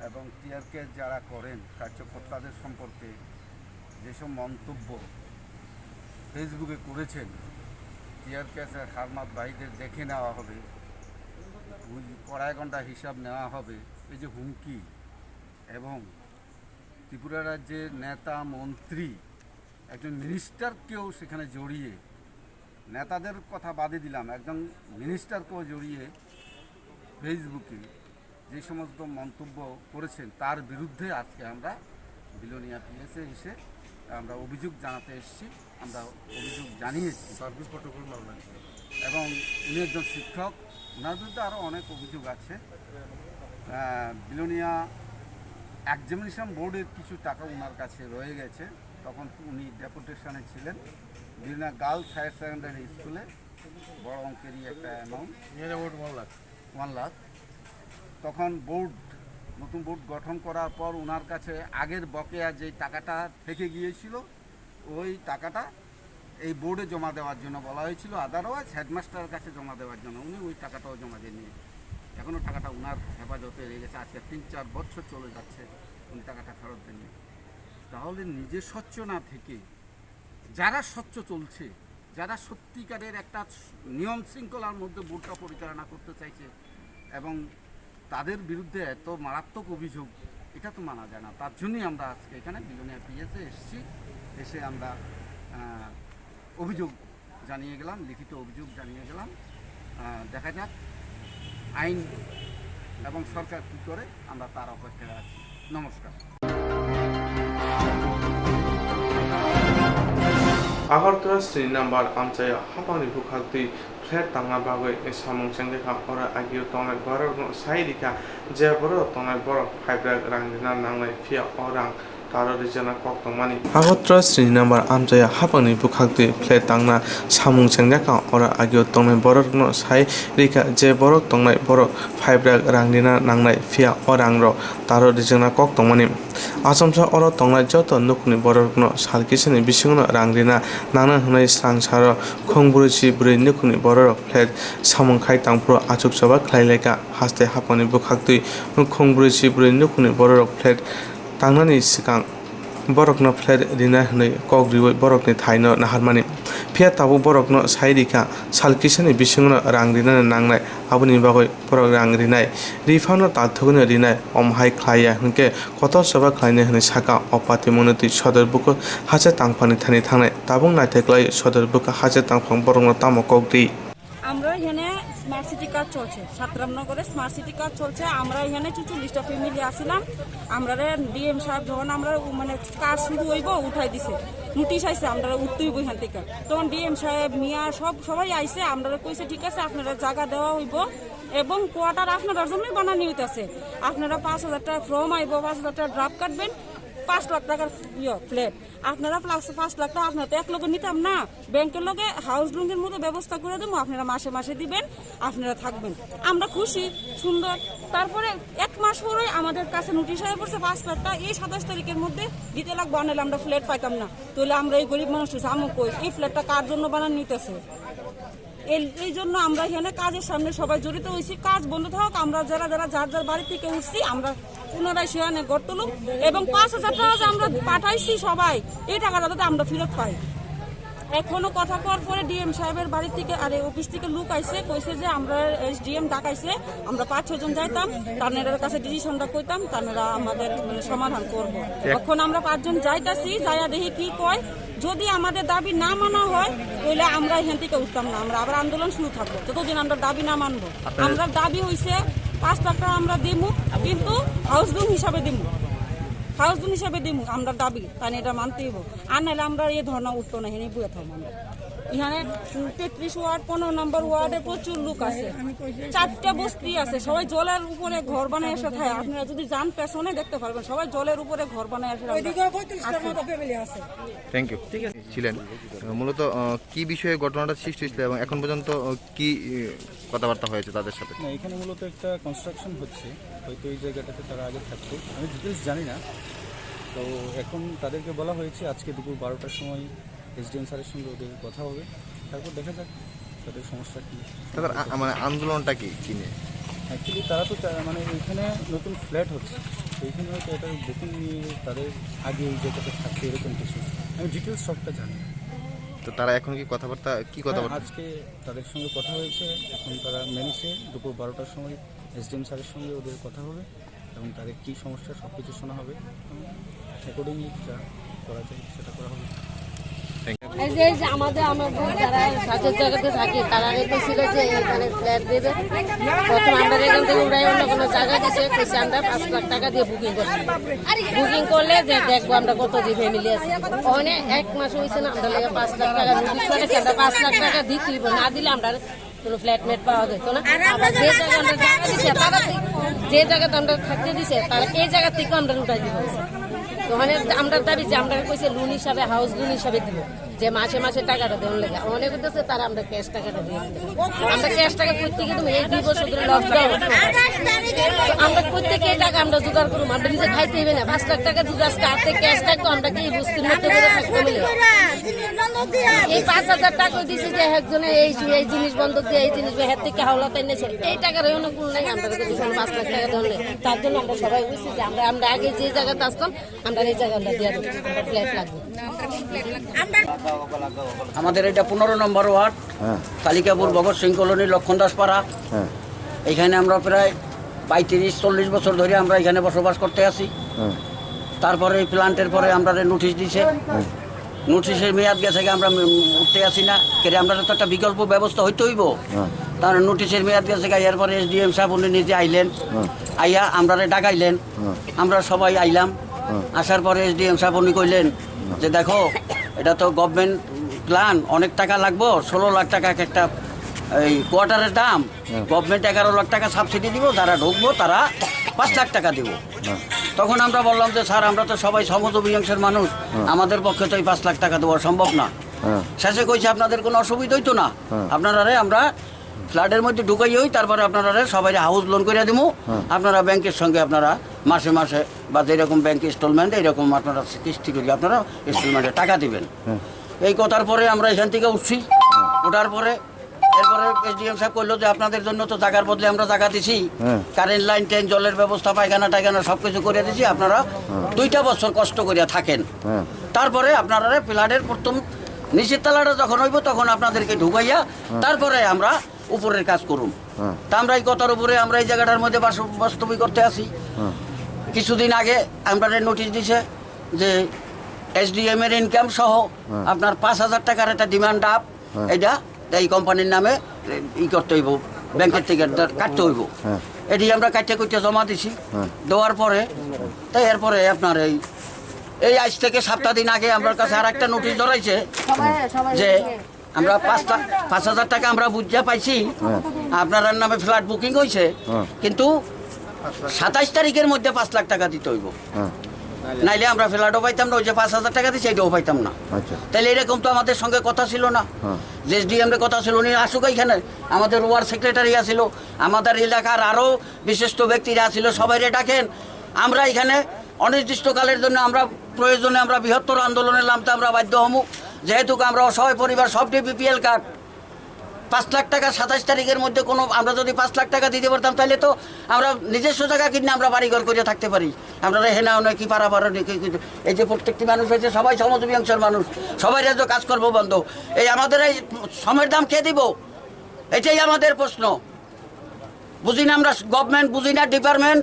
এবং টিআরকে যারা করেন কার্যকর্তাদের সম্পর্কে যেসব মন্তব্য ফেসবুকে করেছেন, টিআরকে হারমাত ভাইদের দেখে নেওয়া হবে, বুঝ-, কড়ায় গন্ডা হিসাব নেওয়া হবে, এই যে হুমকি এবং ত্রিপুরা রাজ্যের নেতা, মন্ত্রী, একজন মিনিস্টারকেও সেখানে জড়িয়ে, নেতাদের কথা বাদে দিলাম, একজন মিনিস্টারকেও জড়িয়ে ফেসবুকে যে সমস্ত মন্তব্য করেছেন, তার বিরুদ্ধে আজকে আমরা বিলোনিয়া পিএসএ এসে আমরা অভিযোগ জানাতে এসেছি। আমরা অভিযোগ জানিয়েছি। সার্ভিস প্রোটোকল মামলা ছিল। এবং উনি একজন শিক্ষক, ওনার বিরুদ্ধে আরও অনেক অভিযোগ আছে। আহ, বিলোনিয়া এক্সামিনেশন বোর্ডের কিছু টাকা ওনার কাছে রয়ে গেছে, তখন উনি ডেপুটেশনে ছিলেন। বিলোনিয়া গার্লস হায়ার সেকেন্ডারি স্কুলে বড় অঙ্কেরই একটা amount. Near about one lakh. One lakh. তখন বোর্ড নতুন বোর্ড গঠন করার পর ওনার কাছে আগের বকেয়া যে টাকাটা থেকে গিয়েছিল, ওই টাকাটা এই বোর্ডে জমা দেওয়ার জন্য বলা হয়েছিল। আদারওয়াইজ হেডমাস্টারের কাছে জমা দেওয়ার জন্য উনি ওই টাকাটাও জমা দেননি। এখনও টাকাটা ওনার হেফাজতে রয়ে গেছে। আজকে তিন চার বছর চলে যাচ্ছে, উনি টাকাটা ফেরত দেননি। তাহলে নিজে স্বচ্ছ না থেকে যারা স্বচ্ছ চলছে, যারা সত্যিকারের একটা নিয়ম শৃঙ্খলার মধ্যে বোর্ডটা পরিচালনা করতে চাইছে এবং তাদের বিরুদ্ধে এত মারাত্মক অভিযোগ, এটা তো মানা যায় না। তার জন্যই আমরা আজকে এখানে বিলোনিয়া পিএসে এসেছি, এসে আমরা আহ, অভিযোগ জানিয়ে গেলাম, লিখিত অভিযোগ জানিয়ে গেলাম। আহ, দেখা যাক আইন এবং সরকার কী করে, আমরা তার অপেক্ষায় আছি। নমস্কার। Agartala sni number amchaio haphangni bwkhak twi flat tangna bagwi samung chengjakha, oro agio tongnai borokno sai rikha, je borok tongnai borok five lakh rang rina nangnai, phiya o rang taro rijana kok tongmani. Agartala sni number amchaio haphangni bwkhak twi flat tangna samung chengjakha, oro agio tongnai borokno sai rikha, je borok tongnai borok five lakh rang rina nangnai, phiya o rangrok taro rijana kok tongmani. Achomsa oro tongnai joto nukhungni bororokno sal kisani bisingono rang rina nangna hwnwi swrangsaro khungbrwi si brwi nukhungni bororok flat samung khai tangphuru achukchaba khlai laikha. Haste haphangni bwkhaktwi khungbrwi si brwi nukhungni bororok flat tangnani swkang borokno flat rina hwnwi kok riwi borokni thaino naharmani. Phiya tabuk borokno sai rikha, sal kisani bisingono rang rinani nangnai, aboni bagwi borok rang rinai, ri phano talthugwino rinai, omo hai khlai ya hwnkhe kotor choba khlainai hwnwi sakha o patimoni twi sodor buku hache tangphani thani thangnai. Tabuk naithai khlai sodor buku hache tangphang borokno tamo kok ri. আমরা এখানে smart city কাজ চলছে, সাতরামনগরে smart city কাজ চলছে। আমরা এখানে চুচল্লিশটা ফ্যামিলি আসিলাম। আমরা ডিএম সাহেব যখন আমরা উ- মানে কাজ শুরু হইব উঠাই দিছে, নোটিশ আইছে আমরা উঠতে হইব এখান থেকে। তখন ডিএম সাহেব মিয়া সব সবাই আইছে, আমরা কইছে ঠিক আছে আপনারা জায়গা দেওয়া হইব এবং কোয়ার্টার আপনারার জন্যই বানানি হইতাছে। আপনারা পাঁচ হাজার টাকা ফর্ম আইব, পাঁচ হাজার টাকা ড্রাফট কাটবেন, পাঁচ লাখ টাকার ইয়ে ফ্ল্যাট। আপনারা প্লাস পাঁচ লাখ টাকা আপনারা তো এক লগে নিতাম না, ব্যাংকের লগে হাউস লোনের মতো ব্যবস্থা করে দেবো, আপনারা মাসে মাসে দিবেন, আপনারা থাকবেন। আমরা খুশি, সুন্দর। তারপরে এক মাস পরে আমাদের কাছে নোটিশ হয়ে পড়ছে পাঁচ লাখ টাকা এই সাতাশ তারিখের মধ্যে দিতে লাগবো, আনালে আমরা ফ্ল্যাট পাইতাম না। তাহলে আমরা এই গরিব মানুষ যাবো কই? এই ফ্ল্যাটটা কার জন্য বানানো নিতেছে? এই এই জন্য আমরা এখানে কাজের সামনে সবাই জড়িত হয়েছি। কাজ বন্ধ থাক, আমরা যারা যারা যার যার বাড়ি থেকে উঠছি, আমরা পুনরায় সেখানে ঘর তুলুক এবং পাঁচ হাজার টাকা যে আমরা পাঠাইছি সবাই, এই টাকাটা যাতে আমরা ফেরত পাই। এখনো কথা কওয়ার পরে ডিএম সাহেবের বাড়ি থেকে, আরে, অফিস থেকে লোক আইছে, কইছে যে আমরা এসডিএম ডাকাইছে, আমরা পাঁচ ছয় জন যাইতাম, তার কাছে ডিসিশনটা কইতাম, তারা আমাদের মানে সমাধান করব। এখন আমরা পাঁচজন যাইতাছি, যাইয়া দেখি কি কয়। যদি আমাদের দাবি না মানা হয়, তাহলে আমরা এখান থেকে উঠতাম না, আমরা আবার আন্দোলন শুরু থাকবো যতদিন আমরা দাবি না মানবো। আমরা দাবি হইছে পাঁচ লাখ টাকা আমরা দিমু, কিন্তু হাউস লোন হিসাবে দিমু, হাউস লোন হিসাবে দিমু আমরা দাবি, তাই এটা মানতে হইব। আর নাহলে আমরা এই ধর্ণা উঠতো না, এখানে বইয়া থাকবো আমরা। এখানে তেত্রিশ ওয়ার্ড, পনেরো নম্বর ওয়ার্ডে প্রচুর লোক আছে, চারটা বস্তি আছে, সবাই জলের উপরে ঘর বানায় এসে থাকে। আপনারা যদি যান পেছনে দেখতে পারবেন, সবাই জলের উপরে ঘর বানায় এসে থাকে। Thank you. ঠিক আছে, ছিলেন। মূলত আহ, কি বিষয়ে ঘটনাটা সৃষ্টি হয়েছিল এবং এখন পর্যন্ত আহ, কি আহ, কথাবার্তা হয়েছে তাদের সাথে? না, এখানে মূলত একটা কনস্ট্রাকশন হচ্ছে, হয়তো এই জায়গাটাতে তারা আগে থাকতো, আমি ডিটেলস জানি না। তো এখন তাদেরকে বলা হয়েছে আজকে দুপুর বারোটার সময় এসডিএম স্যারের সঙ্গে ওদের কথা হবে, তারপর দেখা যাক তাদের সমস্যা কী। তাদের আ- মানে আন্দোলনটা কি কি নিয়ে? অ্যাকচুয়ালি তারা তো চা- মানে এখানে নতুন ফ্ল্যাট হচ্ছে, তো এখানে হয়তো এটা বুকিং নিয়ে তাদের আগে এই জায়গাটা থাকছে এরকম কিছু। আমি ডিটেলস সবটা জানি না। তো তারা এখন কি কথাবার্তা কি হ্যাঁ, কথাবার্তা? আজকে তাদের সঙ্গে কথা হয়েছে, এখন তারা মেনেছে দুপুর বারোটার সময় এসডিএম স্যারের সঙ্গে ওদের কথা হবে এবং তাদের কী সমস্যা সব কিছু শোনা হবে এবং অ্যাকর্ডিংলি যা করা যায় সেটা করা হবে। এই যে এই যে আমাদের আমরা যারা সাজের জায়গাতে থাকি, তারা রেখেছিল যে এখানে ফ্ল্যাট দেবে। প্রথম আমরা এখান থেকে উঠাই অন্য কোনো জায়গা দিছে, কইছে আমরা পাঁচ লাখ টাকা দিয়ে বুকিং করছি। বুকিং করলে যে দেখবো আমরা কত যে ফ্যামিলি আছে। ওখানে এক মাস হয়েছে না, আমরা লেগে পাঁচ লাখ টাকা নোটিশ করেছে, আমরা পাঁচ লাখ টাকা দিতে হইব, না দিলে আমরা কোনো ফ্ল্যাট মেট পাওয়া যেত না। আবার যে জায়গা আমরা জায়গা দিছে, তারা তো- যে জায়গাতে আমরা থাকতে দিছে, তারা এই জায়গা থেকে আমরা উঠাই দিব। ওখানে আমরা দাবি যে আমরা কইছে লোন হিসাবে, হাউস লোন হিসাবে দিব, যে মাসে মাসে টাকাটা দেওয়ার লাগে। অনেক হইতেছে তারা আমরা ক্যাশ টাকাটা দিয়ে দিই। আমরা ক্যাশ টাকা করতে গিয়ে তুমি এই দুই বছর ধরে লকডাউন। আমরা কোথেকে এই টাকা আমরা জোগাড় করবো? আমরা নিজে খাইতে হইবে না। পাঁচ লাখ টাকা যদি আজকে হাতে ক্যাশ থাকতো, আমরা কি এই বস্তির মধ্যে করে থাকতাম না? এই পাঁচ হাজার টাকা দিছে যে একজনে এই, এই জিনিস বন্ধক দিয়ে, এই জিনিস, হের থেকে হাওলা তাই নিয়েছে। এই টাকার এই অনুকূল নাই, আমরা কাছে কোনো পাঁচ লাখ টাকা ধরলে। তার জন্য আমরা সবাই বুঝছি যে আমরা, আমরা আগে যে জায়গাতে আসতাম, আমরা এই জায়গাটা দিয়ে দেবো, আমরা ফ্ল্যাট লাগবে। আমাদের এটা পনেরো নম্বর ওয়ার্ড, হ্যাঁ। কালিকাপুর ভগৎ সিং কলোনি, লক্ষণ দাস পাড়া। হ্যাঁ। এখানে আমরা প্রায় পঁয়ত্রিশ চল্লিশ বছর ধরে আমরা এখানে বসবাস করতে আছি। হ্যাঁ। তারপরে এই প্ল্যান্টের পরে আমরা নোটিশ দিছে। হ্যাঁ। নোটিশের মেয়াদ গেছে গিয়ে আমরা উম উঠতে আসি না। কেরে আমরা তো একটা বিকল্প ব্যবস্থা হইতে হইব। হ্যাঁ। তার নোটিশের মেয়াদ গেছে গিয়ে, এরপরে এসডিএম সাহেব উনি নিজে আইলেন। হ্যাঁ। আইয়া আমরারে ডাকাইলেন। হ্যাঁ। আমরা সবাই আইলাম। হ্যাঁ। আসার পরে এসডিএম সাহেব উনি কইলেন যে, "দেখো, এটা তো গভর্নমেন্ট প্ল্যান, অনেক টাকা লাগবো, ষোলো লাখ টাকা এক একটা এই কোয়ার্টারের দাম। হ্যাঁ। গভর্নমেন্ট এগারো লাখ টাকা সাবসিডি দিব, যারা ঢুকবো তারা পাঁচ লাখ টাকা দিব।" হ্যাঁ। তখন আমরা বললাম যে, "স্যার, আমরা তো সবাই শ্রমজীবী অংশের মানুষ, হ্যাঁ। আমাদের পক্ষে তো এই পাঁচ লাখ টাকা দেওয়া সম্ভব না।" হ্যাঁ। শেষে কইছে, "আপনাদের কোনো অসুবিধা হইতো না, হ্যাঁ। আপনারারে আমরা ফ্ল্যাটের মধ্যে ঢুকাই হই, তারপরে আপনারারে সবাই হাউস লোন করে দিমু, হ্যাঁ। আপনারা ব্যাংকের সঙ্গে আপনারা মাসে মাসে বা যেরকম ব্যাংক ইনস্টলমেন্ট, এইরকম আপনারা কিস্তি করি আপনারা ইনস্টলমেন্টে টাকা দিবেন।" হ্যাঁ। এই কথার পরে আমরা এখান থেকে উঠছি। হ্যাঁ। ওঠার পরে এরপরে এসডিএম সাহেব কইলো যে, "আপনাদের জন্য তো জায়গার বদলে আমরা জায়গা দিছি, হ্যাঁ। কারেন্ট লাইন টাইন, জলের ব্যবস্থা, পায়খানা টায়খানা সব কিছু করে দিছি, আপনারা হ্যাঁ। দুইটা বছর কষ্ট করিয়া থাকেন। হ্যাঁ। তারপরে আপনারা ফ্ল্যাটের প্রথম নিচের তলাটা যখন হইব, তখন আপনাদেরকে ঢুকাইয়া হ্যাঁ। তারপরে আমরা উপরের কাজ করুম।" হ্যাঁ। তা আমরা এই কথার উপরে আমরা এই জায়গাটার মধ্যে বাস-, বাস্তবিক করতে আছি। হ্যাঁ। কিছুদিন আগে আমরা নোটিশ দিছে যে এসডিএম এর ইনকাম সহ হ্যাঁ। আপনার পাঁচ হাজার টাকার একটা ডিমান্ড আপ, হ্যাঁ। এটা এই কোম্পানির নামে ই করতে হইব, ব্যাংকের থেকে দর-, কাটতে হইব। হ্যাঁ। এটি আমরা কাটতে করতে জমা দিছি। হ্যাঁ। দেওয়ার পরে, তাই এরপরে আপনার এই, এই আজ থেকে সপ্তাহ দিন আগে আমার কাছে আর একটা নোটিশ ধরাইছে যে আমরা পাঁচ লাখ, পাঁচ হাজার টাকা আমরা বুঝিয়া পাইছি, হ্যাঁ। আপনার নামে ফ্ল্যাট বুকিং হয়েছে, হ্যাঁ। কিন্তু সাতাইশ তারিখের মধ্যে পাঁচ লাখ টাকা দিতে হইব, হ্যাঁ। নাইলে আমরা ফ্ল্যাটও পাইতাম না, ওই যে পাঁচ হাজার টাকা দিচ্ছে, এটাও পাইতাম না। আচ্ছা। তাহলে এরকম তো আমাদের সঙ্গে কথা ছিল না, হ্যাঁ। যে এসডিএম এর কথা ছিল, উনি আসুক এখানে, আমাদের ওয়ার্ড সেক্রেটারি আছিল, আমাদের এলাকার আরও বিশিষ্ট ব্যক্তিরা আছিল, সবাইরে ডাকেন। আমরা এখানে অনির্দিষ্টকালের জন্য আমরা প্রয়োজনে আমরা বৃহত্তর আন্দোলনে নামতে আমরা বাধ্য হমু, যেহেতু আমরা অসহায় পরিবার, সবটি বিপিএল কার্ড। পাঁচ লাখ টাকা সাতাইশ তারিখের মধ্যে কোনো, আমরা যদি পাঁচ লাখ টাকা দিতে পারতাম, তাহলে তো আমরা নিজস্ব জায়গা কিনে আমরা বাড়ি ঘর করে থাকতে পারি। আমরা হেনা অনেক কি পারা পারা নেই, কি, কি, এই যে প্রত্যেকটি মানুষ হয়েছে, সবাই শ্রমজীবী অংশের মানুষ, সবাই রাজ্য কাজকর্ম বন্ধ। এই আমাদের এই শ্রমের দাম কে দিব? এটাই আমাদের প্রশ্ন। বুঝি না আমরা গভর্নমেন্ট, বুঝি না ডিপার্টমেন্ট,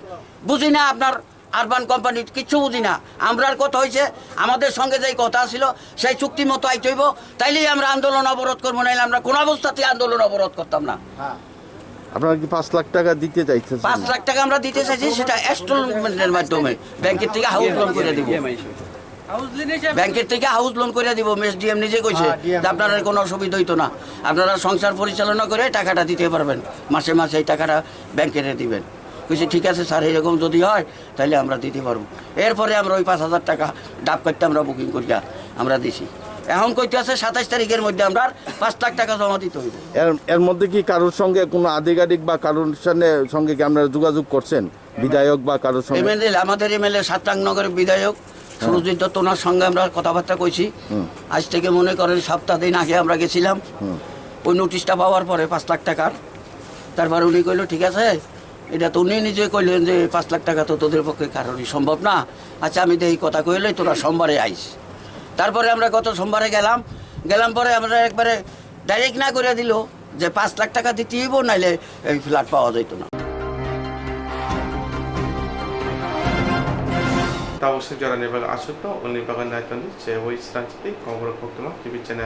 বুঝি না আপনার আরবান কোম্পানি, কিচ্ছু বুঝি না। আমরার কথা হয়েছে, আমাদের সঙ্গে যেই কথা ছিল, সেই চুক্তি মতো আইতে হইব, তাইলেই আমরা আন্দোলন অবরোধ করবো, নাইলে আমরা কোনো অবস্থাতেই আন্দোলন অবরোধ করতাম না। আপনারা কি পাঁচ লাখ টাকা দিতে চাইতেছেন? পাঁচ লাখ টাকা আমরা দিতে চাইছি, সেটা ইনস্টলমেন্টের মাধ্যমে ব্যাংকের থেকে হাউস লোন করে দিব। ব্যাংকের থেকে হাউস লোন করে দিব, এসডিএম নিজে কইছে যে আপনারা কোনো অসুবিধা হইতো না, আপনারা সংসার পরিচালনা করে টাকাটা দিতে পারবেন, মাসে মাসে এই টাকাটা ব্যাংকে দিবেন। কইছে, "ঠিক আছে স্যার, এরকম যদি হয় তাহলে আমরা দিতে পারবো।" এরপরে আমরা ওই পাঁচ হাজার টাকা ডাব কাটতে আমরা বুকিং করিয়া আমরা দিছি। এখন কইতে আছে সাতাইশ তারিখের মধ্যে আমরা পাঁচ লাখ টাকা জমা দিতে হইব। এর এর মধ্যে কি কারোর সঙ্গে কোনো আধিকারিক বা কারোর সঙ্গে সঙ্গে কি আপনারা যোগাযোগ করছেন, বিধায়ক বা কারোর সঙ্গে? এমএলএ, আমাদের এমএলএ সাতরাং নগরের বিধায়ক সুরজিৎ দত্ত, ওনার সঙ্গে আমরা কথাবার্তা কইছি। আজ থেকে মনে করেন সপ্তাহ দিন আগে আমরা গেছিলাম, ওই নোটিশটা পাওয়ার পরে পাঁচ লাখ টাকার। তারপরে উনি কইলো, "ঠিক আছে।" এটা তো উনি নিজে কইলেন যে, "পাঁচ লাখ টাকা তো তোদের পক্ষে কারোরই সম্ভব না। আচ্ছা, আমি তো এই কথা কইলে তোরা সোমবারে আইস।" তারপরে আমরা গত সোমবারে গেলাম, গেলাম পরে আমরা একবারে ডাইরেক্ট না করে দিল যে পাঁচ লাখ টাকা দিতে হইব, নাইলে এই ফ্ল্যাট পাওয়া যাইতো না। Tabuk se jorani bagwi aswk tongo, uni bagwi nai tongdi Chewai Srangchiti Kokborok Koktwma T V channel.